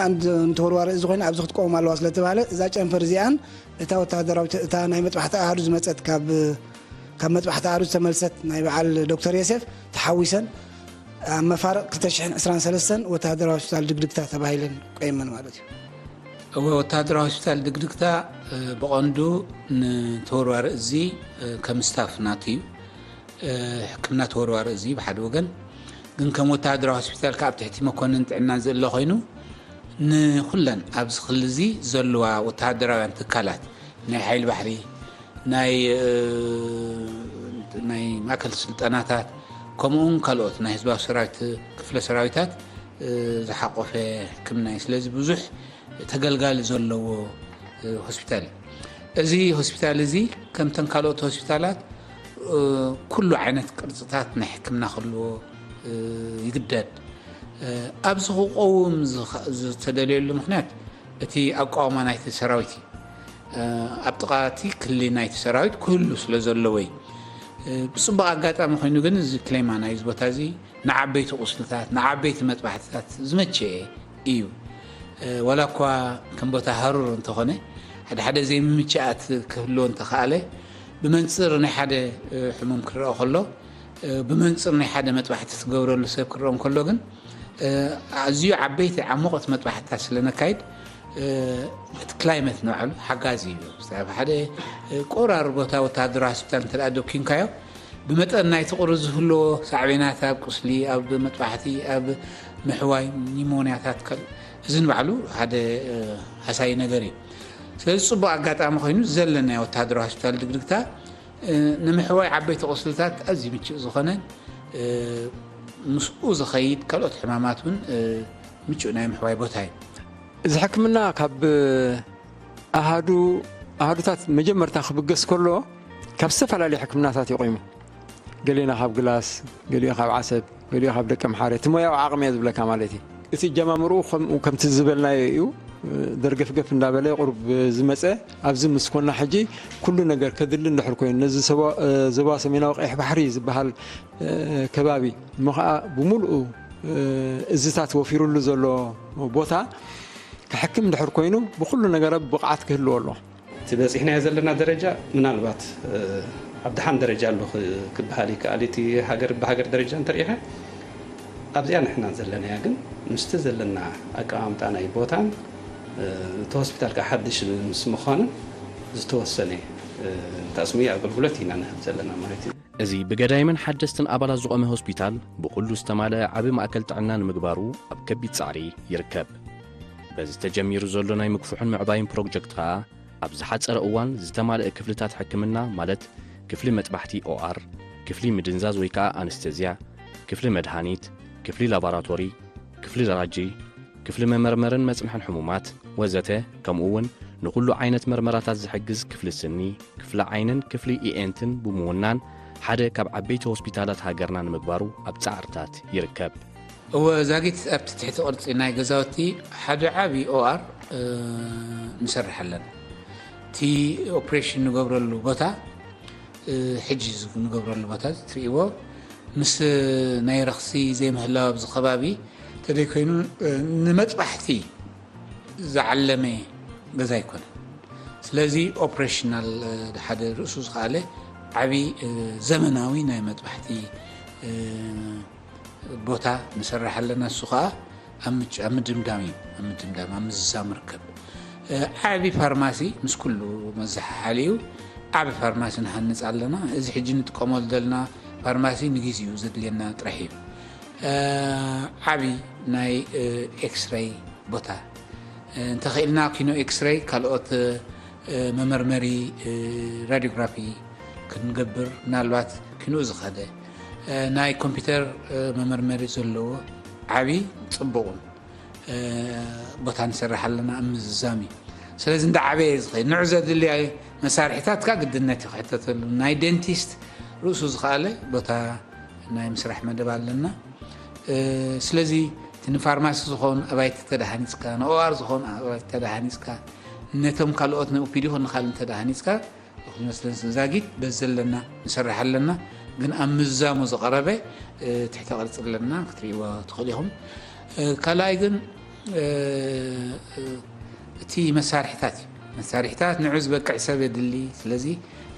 ንተወርዋሪ እዚ ኮይና ኣብዚ ክትቀውም ኣለዋ ስለተባሃለ እዛ ጨንፈር እዚኣን እታ ወታደራዊ እታ ናይ መጥባሕቲ ኣሃዱ ዝመፀት ካብ ካብ መጥባሕቲ ኣሃዱ ዝተመልሰት ናይ በዓል ዶክተር የሴፍ ተሓዊሰን ኣብ መፋርቕ ክልተ ሽሕን ዕስራን ሰለስተን ወታደራዊ ሆስፒታል ድግድግታ ተባሂለን ቆይመን ማለት እዩ። እወ ወታደራዊ ሆስፒታል ድግድግታ ብቐንዱ ንተወርዋሪ እዚ ከም ስታፍ ናቱ እዩ። ሕክምና ተወርዋሪ እዚ ብሓደ ወገን ግን ከም ወታደራዊ ሆስፒታል ካብ ትሕቲ መኮንን ጥዕና ዘሎ ኮይኑ ንኩለን ኣብዚ ክሊ እዚ ዘለዋ ወታደራውያን ትካላት ናይ ሓይሊ ባሕሪ ናይ ናይ ማእከል ስልጠናታት ከምኡውን ካልኦት ናይ ህዝባዊ ሰራዊት ክፍለ ሰራዊታት ዝሓቆፈ ሕክምና እዩ። ስለዚ ብዙሕ ተገልጋሊ ዘለዎ ሆስፒታል እዩ። እዚ ሆስፒታል እዚ ከምተን ካልኦት ሆስፒታላት ኩሉ ዓይነት ቅርፅታት ናይ ሕክምና ክህልዎ ይግደድ። ኣብዚ ክቆውም ዝተደልየሉ ምክንያት እቲ ኣቋውማ ናይቲ ሰራዊት እዩ። ኣብ ጥቓ እቲ ክሊ ናይቲ ሰራዊት ክህሉ ስለ ዘለዎ እዩ። ብፅቡቕ ኣጋጣሚ ኮይኑ ግን እዚ ክሌማ ናይዚ ቦታ እዚ ንዓበይቲ ቁስልታት፣ ንዓበይቲ መጥባሕትታት ዝመቸየ እዩ። ዋላ እኳ ከም ቦታ ሃሩር እንተኾነ፣ ሓደ ሓደ ዘይምምችኣት ክህልዎ እንተኸኣለ፣ ብመንፅር ናይ ሓደ ሕሙም ክረአ ከሎ፣ ብመንፅር ናይ ሓደ መጥባሕቲ ትገብረሉ ሰብ ክረኦም ከሎ ግን ኣዝዩ ዓበይቲ ዓሙቐት መጥባሕትታት ስለ ነካይድ እቲ ክላይመት ንባዕሉ ሓጋዚ እዩ። ብዛዕባ ሓደ ቆራር ቦታ ወታሃደራዊ ሆስፒታል እንተ ደኣ ደኪንካዮ ብመጠን ናይቲ ቁሪ ዝህልዎ ሳዕቤናት ኣብ ቁስሊ፣ ኣብ መጥባሕቲ፣ ኣብ ምሕዋይ፣ ኒሞንያታት ከል እዚ ንባዕሉ ሓደ ሃሳዪ ነገር እዩ። ስለዚ ፅቡቕ ኣጋጣሚ ኮይኑ ዘለናዮ ወታሃደራዊ ሆስፒታል ድግድግታ ንምሕዋይ ዓበይቲ ቁስልታት ኣዝዩ ምቹእ ዝኾነ ምስኡ ዝኸይድ ካልኦት ሕማማት እውን ምቹእ ናይ ምሕዋይ ቦታ እዩ። እዚ ሕክምና ካብ ኣሃዱ ኣሃዱታት መጀመርታ ክብገስ ከሎ ካብ ዝተፈላለዩ ሕክምናታት እዩ ቆይሙ። ገሊና ካብ ግላስ፣ ገሊኡ ካብ ዓሰብ፣ ገሊኡ ካብ ደቂ ኣምሓረ። እቲ ሞያዊ ዓቕሚ እየ ዝብለካ ማለት እዩ። እቲ ኣጀማምርኡ ከምኡ ከምቲ ዝበልናዮ እዩ። ደርገፍገፍ እንዳበለ ቁሩብ ዝመፀ ኣብዚ ምስ ኮና ሕጂ ኩሉ ነገር ከድሊ እንድሕር ኮይኑ ነዚ ዞባ ሰሜናዊ ቀይሕ ባሕሪ ዝበሃል ከባቢ እሞ ከዓ ብምሉኡ እዝታት ወፊሩሉ ዘሎ ቦታ ክሕክም እንድሕር ኮይኑ ብኩሉ ነገረ ብቕዓት ክህልዎ ኣለዎ። እቲ በፂሕናዮ ዘለና ደረጃ ምናልባት ኣብ ደሓን ደረጃ ኣሎ ክበሃል ይከኣል። እቲ ሃገር ብሃገር ደረጃ እንተሪኢኻ ኣብዚኣ ንሕና ዘለናያ ግን ምስቲ ዘለና ኣቀማምጣ ናይ ቦታን እቲ ሆስፒታል ከዓ ሓድሽ ምስ ምዃኑ ዝተወሰነ ተስምዮ ኣገልግሎት ኢና ንህብ ዘለና ማለት እዩ። እዚ ብገዳይምን ሓደስትን ኣባላት ዝቖመ ሆስፒታል ብኹሉ ዝተማልአ ዓቢ ማእከል ጥዕና ንምግባሩ ኣብ ከቢድ ጻዕሪ ይርከብ። በዚ ተጀሚሩ ዘሎ ናይ ምግፍሑን ምዕባይን ፕሮጀክት ከኣ ኣብ ዝሓጸረ እዋን ዝተማልአ ክፍልታት ሕክምና ማለት ክፍሊ መጥባሕቲ ኦኣር፣ ክፍሊ ምድንዛዝ ወይ ከኣ ኣነስተዝያ፣ ክፍሊ መድሃኒት፣ ክፍሊ ላቦራቶሪ፣ ክፍሊ ራጂ፣ ክፍሊ መመርመርን መጽንሕን ሕሙማት ወዘተ ከምኡ እውን ንኹሉ ዓይነት መርመራታት ዝሕግዝ ክፍሊ ስኒ፣ ክፍሊ ዓይንን ክፍሊ ኢኤንትን ብምውናን ሓደ ካብ ዓበይቲ ሆስፒታላት ሃገርና ንምግባሩ ኣብ ጻዕርታት ይርከብ። እወ ዛጊት ኣብቲ ትሕቲ ቅርጺ ናይ ገዛውቲ ሓደ ዓቢ ኦኣር ንሰርሕ ኣለና። እቲ ኦፕሬሽን ንገብረሉ ቦታ ሕጂ ንገብረሉ ቦታ ትርእይዎ ምስ ናይ ረኽሲ ዘይምህላው ኣብዚ ከባቢ ተደይኮይኑ ንመጥባሕቲ ዝዓለመ ገዛ ኣይኮነን። ስለዚ ኦፕሬሽናል ሓደ ርእሱ ዝኸኣለ ዓቢ ዘመናዊ ናይ መጥባሕቲ ቦታ ንሰርሕ ኣለና። እሱ ከዓ ኣብ ምድምዳም እዩ ኣብ ምድምዳም ኣብ ምዝዛም ርከብ። ዓቢ ፋርማሲ ምስ ኩሉ መዘሓሓሊኡ ዓቢ ፋርማሲ ንሃንጽ ኣለና። እዚ ሕጂ ንጥቀመሉ ዘለና ፋርማሲ ንግዜኡ ዘድልየና ጥራሕ እዩ። ዓቢ ናይ ኤክስሬይ ቦታ እንተኽኢልና ኪኖ ኤክስሬይ ካልኦት መመርመሪ ራዲዮግራፊ ክንገብር ምናልባት ኪኖኡ ዝኸደ ናይ ኮምፒውተር መመርመሪ ዘለዎ ዓቢ ጽቡቕን ቦታ ንሰርሕ ኣለና ኣብ ምዝዛም እዩ። ስለዚ እንዳ ዓበየ ዝኸይድ ንዑ ዘድልያ መሳርሒታት ካ ግድነት እዩ ክሕተተሉ። ናይ ደንቲስት ርእሱ ዝኸኣለ ቦታ ናይ ምስራሕ መደብ ኣለና። ስለዚ እቲ ንፋርማሲ ዝኾን ኣባይቲ ተደሃኒፅካ ንኦኣር ዝኾን ኣባይቲ ተደሃኒፅካ ነቶም ካልኦት ንኦፒዲ ኾን ንካል እንተደሃኒፅካ ይመስለን ዛጊት በዚ ዘለና ንሰርሕ ኣለና። ግን ኣብ ምዛሙ ዝቐረበ ትሕተ ቅርፂ ኣለና ክትርእይዎ ትኽእል ኢኹም። ካልኣይ ግን እቲ መሳርሕታት እዩ። መሳርሕታት ንዑ ዝበቅዕ ሰብ የድሊ። ስለዚ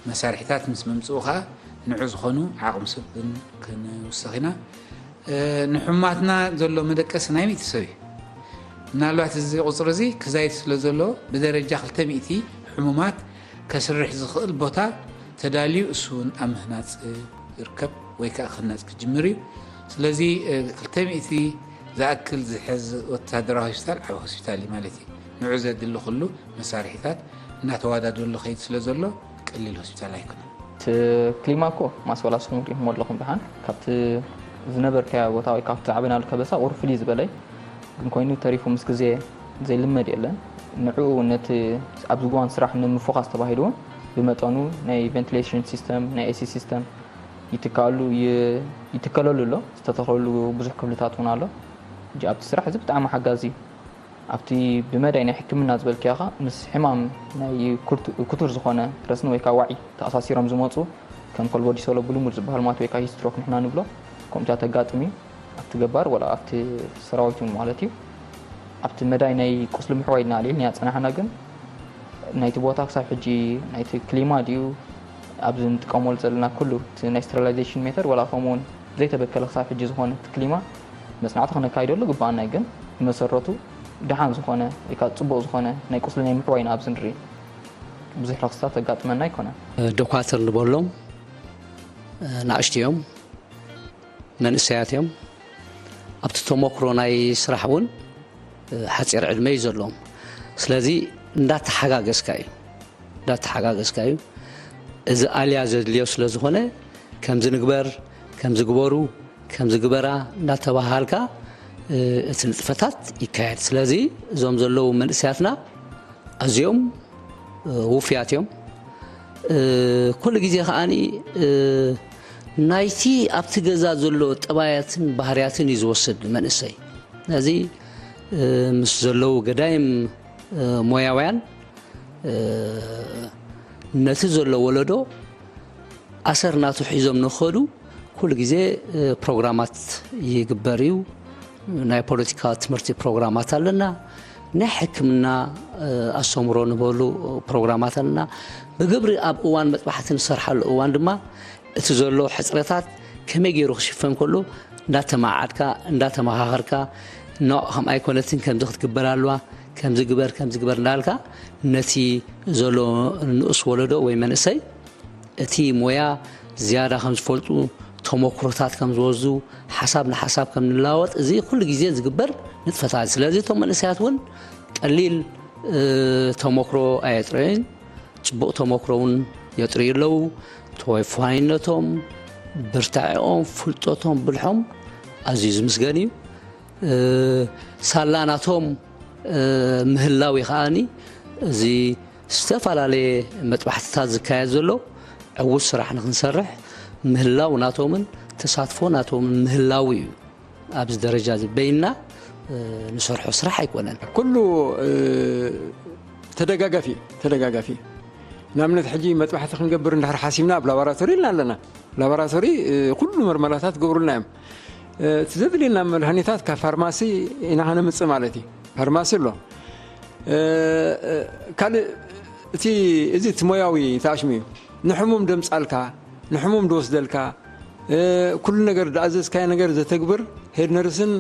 መሳርሕታት ምስ መምፅኡ ከዓ ንዑ ዝኾኑ ዓቕሚ ሰብ ክንውስኽ ኢና። ንሕማትና ዘሎ መደቀሲ ናይ ሚእቲ ሰብ እዩ። ምናልባት እዚ ቁፅሪ እዚ ክዛይድ ስለ ዘሎ ብደረጃ ክልተ ሚእቲ ሕሙማት ከስርሕ ዝኽእል ቦታ ተዳልዩ እሱ እውን ኣብ ምህናፅ ዝርከብ ወይ ከዓ ክህነፅ ክጅምር እዩ። ስለዚ ክልተ ሚእቲ ዝኣክል ዝሕዝ ወታደራዊ ሆስፒታል ዓብ ሆስፒታል እዩ ማለት እዩ። ንዑ ዘድሊ ኩሉ መሳርሒታት እናተዋዳደሉ ከይድ ስለ ዘሎ ቀሊል ሆስፒታል ኣይኮነን። እቲ ክሊማ እኮ ማስበላ ስኹም ሪኢኹም ኣለኹም ደሓን ካብቲ ዝነበርካዮ ቦታ ወይ ካብቲ ዝዓበናሉ ከበሳ ቁሩብ ፍልይ ዝበለ እዩ። ግን ኮይኑ ተሪፉ ምስ ግዜ ዘይልመድ የለን። ንዕኡ ነቲ ኣብዚ እዋን ስራሕ ንምፎኻስ ተባሂሉ እውን ብመጠኑ ናይ ቬንቲሌሽን ሲስተም ናይ ኤሲ ሲስተም ይትከኣሉ ይትከለሉ ኣሎ። ዝተተኽለሉ ብዙሕ ክፍልታት እውን ኣሎ። ኣብቲ ስራሕ እዚ ብጣዕሚ ሓጋዚ እዩ። ኣብቲ ብመዳይ ናይ ሕክምና ዝበልክያ ኸ ምስ ሕማም ናይ ክቱር ዝኾነ ረስኒ ወይ ከዓ ዋዒ ተኣሳሲሮም ዝመፁ ከም ኮልቦ ዲሶሎ ብልሙድ ዝበሃል ማለት ወይ ከዓ ሂስትሮክ ንሕና ንብሎ ከምኡታት ተጋጥም እዩ። ኣብቲ ገባር ወላ ኣብቲ ሰራዊት እውን ማለት እዩ። ኣብቲ መዳይ ናይ ቁስሊ ምሕዋይ ኢልና ኣልዒልናያ ፀናሕና ግን ናይቲ ቦታ ክሳብ ሕጂ ናይቲ ክሊማ ድዩ ኣብዚ ንጥቀመሉ ዘለና ኩሉ እቲ ናይ ስተሪላይዜሽን ሜተድ ወላ ከምኡ እውን ዘይተበከለ ክሳብ ሕጂ ዝኾነ እቲ ክሊማ መፅናዕቲ ክነካይደሉ ግባኣና እዩ። ግን ብመሰረቱ ደሓን ዝኾነ ወይ ከዓ ፅቡቕ ዝኾነ ናይ ቁስሊ ናይ ምሕዋይ ኢና ኣብዚ ንርኢ። ብዙሕ ረኽስታት ዘጋጥመና ኣይኮነን። ዶኳትር ንበሎም ናእሽቲ እዮም፣ መንእሰያት እዮም። ኣብቲ ተሞክሮ ናይ ስራሕ እውን ሓፂር ዕድመ እዩ ዘለዎም። ስለዚ እንዳተሓጋገዝካ እዩ እንዳተሓጋገዝካ እዩ። እዚ ኣልያ ዘድልዮ ስለ ዝኾነ ከምዚ ንግበር ከምዚ ግበሩ ከምዚ ግበራ እንዳተባሃልካ እቲ ንጥፈታት ይካየድ። ስለዚ እዞም ዘለዉ መንእሰያትና ኣዝዮም ውፍያት እዮም። ኩሉ ግዜ ከዓኒ ናይቲ ኣብቲ ገዛ ዘሎ ጠባያትን ባህርያትን እዩ ዝወስድ መንእሰይ። ስለዚ ምስ ዘለዉ ገዳይም ሞያውያን ነቲ ዘሎ ወለዶ ኣሰር ናቱ ሒዞም ንኸዱ ኩሉ ግዜ ፕሮግራማት ይግበር እዩ። ናይ ፖለቲካ ትምህርቲ ፕሮግራማት ኣለና። ናይ ሕክምና ኣስተምሮ ንበሉ ፕሮግራማት ኣለና። ብግብሪ ኣብ እዋን መጥባሕቲ ንሰርሓሉ እዋን ድማ እቲ ዘሎ ሕፅረታት ከመይ ገይሩ ክሽፈን ከሎ እንዳተማዓድካ እንዳተመኻኸርካ ኖ ከም ኣይኮነትን፣ ከምዚ ክትግበር ኣለዋ፣ ከምዚ ግበር፣ ከምዚ ግበር እንዳልካ ነቲ ዘሎ ንኡስ ወለዶ ወይ መንእሰይ እቲ ሞያ ዝያዳ ከም ዝፈልጡ፣ ተሞክሮታት ከም ዝወስዱ፣ ሓሳብ ንሓሳብ ከም ንለዋወጥ፣ እዚ ኩሉ ግዜ ዝግበር ንጥፈታት። ስለዚ እቶም መንእሰያት እውን ቀሊል ተሞክሮ ኣየጥረዩን፣ ጽቡቕ ተሞክሮ እውን የጥርዩ ኣለዉ። ተወፋይነቶም፣ ብርታዐኦም፣ ፍልጠቶም፣ ብልሖም ኣዝዩ ዝምስገን እዩ። ሳላ ናቶም ምህላው እዩ ከዓኒ፣ እዚ ዝተፈላለየ መጥባሕትታት ዝካየድ ዘሎ ዕዉት ስራሕ ንክንሰርሕ ምህላው ናቶምን ተሳትፎ ናቶምን ምህላው እዩ። ኣብዚ ደረጃ እዚ በይንና ንሰርሖ ስራሕ ኣይኮነን። ኩሉ ተደጋጋፊ ተደጋጋፊ። ንኣብነት ሕጂ መጥባሕቲ ክንገብር እንድሕር ሓሲብና ኣብ ላቦራቶሪ ኢልና ኣለና። ላቦራቶሪ ኩሉ መርመራታት ገብሩልና እዮም። እቲ ዘድልየና መድሃኒታት ካብ ፋርማሲ ኢና ከነምፅእ ማለት እዩ። ፋርማሲ ኣሎ። ካልእ እቲ እዚ እቲ ሞያዊ ተኣሽሙ እዩ። ንሕሙም ደምፃልካ፣ ንሕሙም ድወስደልካ፣ ኩሉ ነገር ድኣዘዝካዮ ነገር ዘተግብር ሄድ ነርስን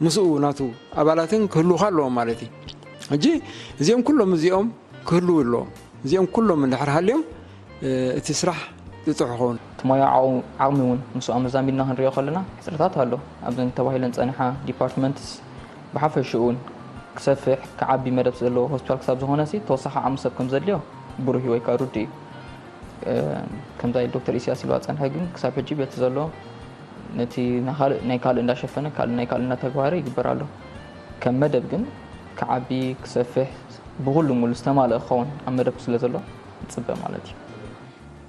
ምስኡ ናቱ ኣባላትን ክህልውካ ኣለዎም ማለት እዩ። ሕጂ እዚኦም ኩሎም እዚኦም ክህልው ኣለዎም። እዚኦም ኩሎም እንድሕር ሃልዮም እቲ ስራሕ ጥጡሕ ይኸውን። እቲ ሞያዊ ዓቕሚ እውን ምስኡ ኣመዛሚድና ክንሪኦ ከለና ሕፅረታት ኣሎ። ኣብዘን ተባሂለን ዝፀንሓ ዲፓርትመንትስ ብሓፈሽኡ እውን ክሰፍሕ ክዓቢ መደብ ዘለዎ ሆስፒታል ክሳብ ዝኾነሲ ተወሳኺ ዓቕሚ ሰብ ከም ዘድልዮ ብሩህ እዩ ወይ ከዓ ርዱእ እዩ። ከምዛ ዶክተር ኢሳያስ ኢልዋ ዝፀንሐ ግን ክሳብ ሕጂ በቲ ዘሎ ነቲ ናይ ካልእ እንዳሸፈነ ካልእ ናይ ካልእ እንዳተግባረ ይግበር ኣሎ። ከም መደብ ግን ክዓቢ ክሰፍሕ ብኹሉ ሙሉ ዝተማልአ ክኸውን ኣብ መደብ ስለ ዘሎ ንፅበ ማለት እዩ።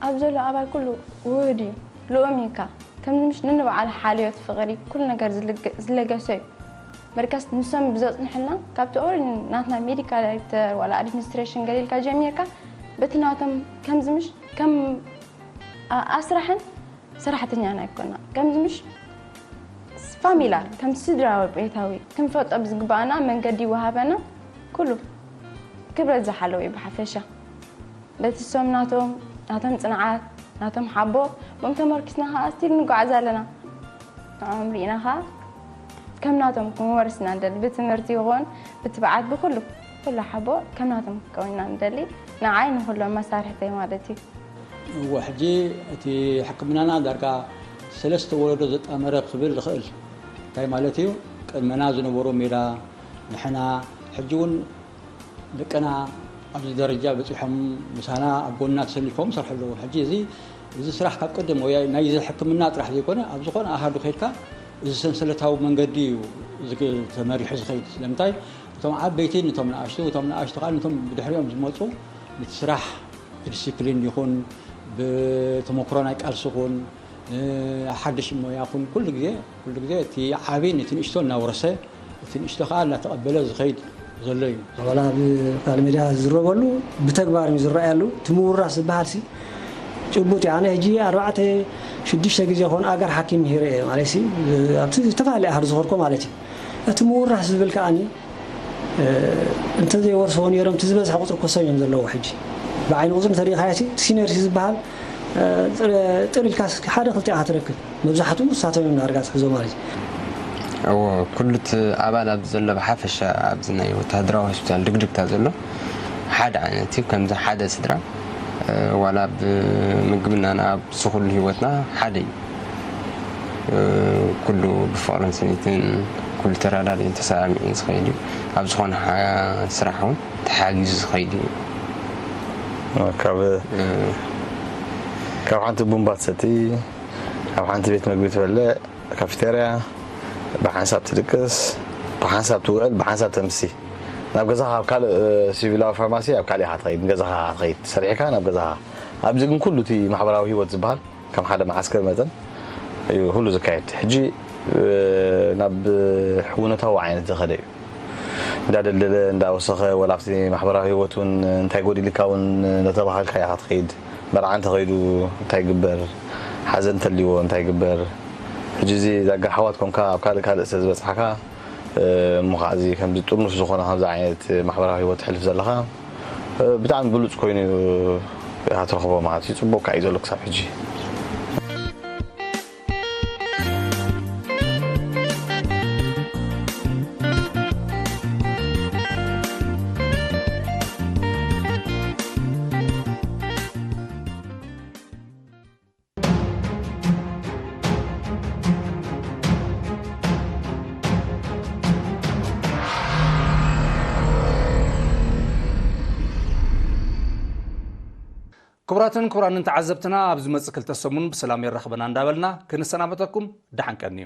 ኣብ ዘሎ ኣባል ኩሉ ውሁድ እዩ። ልኡም እዩ እካ ከምዚ ምሽ ንንባዓል ሓልዮት ፍቕሪ ኩሉ ነገር ዝለገሰ እዩ። በርካስ ንሶም ብዘጽንሕልና ካብቲ ኦል ናትና ሜዲካል ዳይሬክተር ዋላ ኣድሚኒስትሬሽን ገሊልካ ጀሚርካ በቲ ናቶም ከምዚ ምሽ ከም ኣስራሕን ሰራሕተኛን ኣይኮና ከምዚ ምሽ ፋሚላ ከም ስድራ ቤታዊ ክንፈጦ ብዝግባኣና መንገዲ ይወሃበና። ኩሉ ክብረት ዝሓለወ እዩ ብሓፈሻ። በቲ ሶም ናቶም ናቶም ጽንዓት ናቶም ሓቦ ብኦም ተመርኪስና ከኣ ስቲል ንጓዓዝ ኣለና። ንዕኦም ርኢና ከኣ ከም ናቶም ክንወርስ ኢና ንደሊ። ብትምህርቲ ይኹን ብትብዓት ብኹሉ ኩሉ ሓቦ ከም ናቶም ክከውን ኢና ንደሊ። ንዓይ ንኹሎም መሳርሕተይ ማለት እዩ። እወ ሕጂ እቲ ሕክምናና ዳርጋ ሰለስተ ወለዶ ዘጣመረ ክብል ዝኽእል እንታይ ማለት እዩ? ቅድመና ዝነበሩ ሜዳ ንሕና ሕጂ እውን ደቅና ኣብዚ ደረጃ በፂሖም ምሳና ኣብ ጎንና ተሰሊፎም ይሰርሑ ኣለዉ። ሕጂ እዚ እዚ ስራሕ ካብ ቅድም ወይ ናይዚ ሕክምና ጥራሕ ዘይኮነ ኣብ ዝኾነ ኣሃዱ ከይድካ እዚ ሰንሰለታዊ መንገዲ እዩ ተመሪሑ ዝኸይድ። ስለምንታይ እቶም ዓበይቲ ነቶም ንኣሽቱ እቶም ንኣሽቱ ከዓ ነቶም ብድሕሪኦም ዝመፁ ነቲ ስራሕ ብዲሲፕሊን ይኹን ብተመክሮ ናይ ቃልሲ ኹን ሓድሽ ሞያ ኹን ኩሉ ግዜ ኩሉ ግዜ እቲ ዓቢ ነቲ ንእሽቶ እናወረሰ እቲ ንእሽቶ ከዓ እናተቐበለ ዝኸይድ ዘሎ እዩ። ዋላ ኣብ ካልእ ሜድያ ዝዝረበሉ ብተግባር እዩ ዝረኣየሉ። እቲ ምውራስ ዝበሃል ሲ ጭቡጥ እዩ። ኣነ ሕጂ ኣርባዕተ ሽዱሽተ ግዜ ኾን ኣገር ሓኪም ምሂረ እየ ማለት ሲ ኣብቲ ዝተፈላለየ ኣሃዱ ዝኸድኮ ማለት እዩ። እቲ ምውራስ ዝብል ከዓኒ እንተዘይወርሰዎ ነይሮም እቲ ዝበዝሐ ቁፅሪ ኮሶም እዮም ዘለዉ ሕጂ ብዓይኒ ቁፅሪ እንተሪኢኻዮ እቲ ሲኒየር ዝበሃል ጥር ኢልካ ሓደ ክልተ ኢኻ ትረክብ መብዛሕትኡ ንሳቶም እዮም ዳርጋ ዝሕዞ ማለት እዩ። እዎ ኩሉ እቲ ኣባል ኣብዚ ዘሎ ብሓፈሻ ኣብዚ ናይ ወተሃደራዊ ሆስፒታል ድግድግታ ዘሎ ሓደ ዓይነት እዩ ከምዚ ሓደ ስድራ ዋላ ኣብ ምግብናን ኣብዚ ኩሉ ሂወትና ሓደ እዩ። ኩሉ ብፍቕርን ስኒትን ኩሉ ተረዳዲኡን ተሰማሚዑን ዝኸይድ እዩ። ኣብ ዝኾነ ስራሕ እውን ተሓጊዙ ዝኸይድ እዩ። ካብ ካብ ሓንቲ ቡምባ ትሰቲ፣ ኣብ ሓንቲ ቤት መግቢ ትበልዕ፣ ካፊቴርያ፣ ብሓንሳብ ትድቅስ፣ ብሓንሳብ ትውዕል፣ ብሓንሳብ ተምሲ። ናብ ገዛኻ ኣብ ካልእ ሲቪላዊ ፋርማሲ ኣብ ካልእ ኢኻ ትኸይድ፣ ንገዛኻ ኢኻ ትኸይድ፣ ሰሪሕካ ናብ ገዛኻ። ኣብዚ ግን ኩሉ እቲ ማሕበራዊ ህይወት ዝበሃል ከም ሓደ መዓስከር መጠን እዩ ኩሉ ዝካየድ። ሕጂ ናብ ሕውነታዊ ዓይነት ዝኸደ እዩ። እንዳደልደለ እንዳወሰኸ ወላ ኣብቲ ማሕበራዊ ህይወት እውን እንታይ ጎዲልካ እውን እንዳተባሃልካ ኢኻ ትኸይድ። መርዓ እንተኸይዱ እንታይ ይግበር፣ ሓዘን እንተልይዎ እንታይ ይግበር። ሕጂ እዚ ዳጋ ኣሕዋት ኮንካ ኣብ ካልእ ካልእ ስለ ዝበፅሓካ እሞ ከዓ እዚ ከምዚ ጥርኑፍ ዝኾነ ከምዚ ዓይነት ማሕበራዊ ህይወት ተሕልፍ ዘለኻ ብጣዕሚ ብሉፅ ኮይኑ ኢኻ ትረኽቦ ማለት እዩ። ፅቡቕ ከዓ እዩ ዘሎ ክሳብ ሕጂ። ክቡራትን ክቡራንን ተዓዘብትና፣ ኣብ ዝመጽእ ክልተ ሰሙን ብሰላም የራኽበና እንዳበልና ክንሰናበተኩም፣ ደሓን ቀንዩ።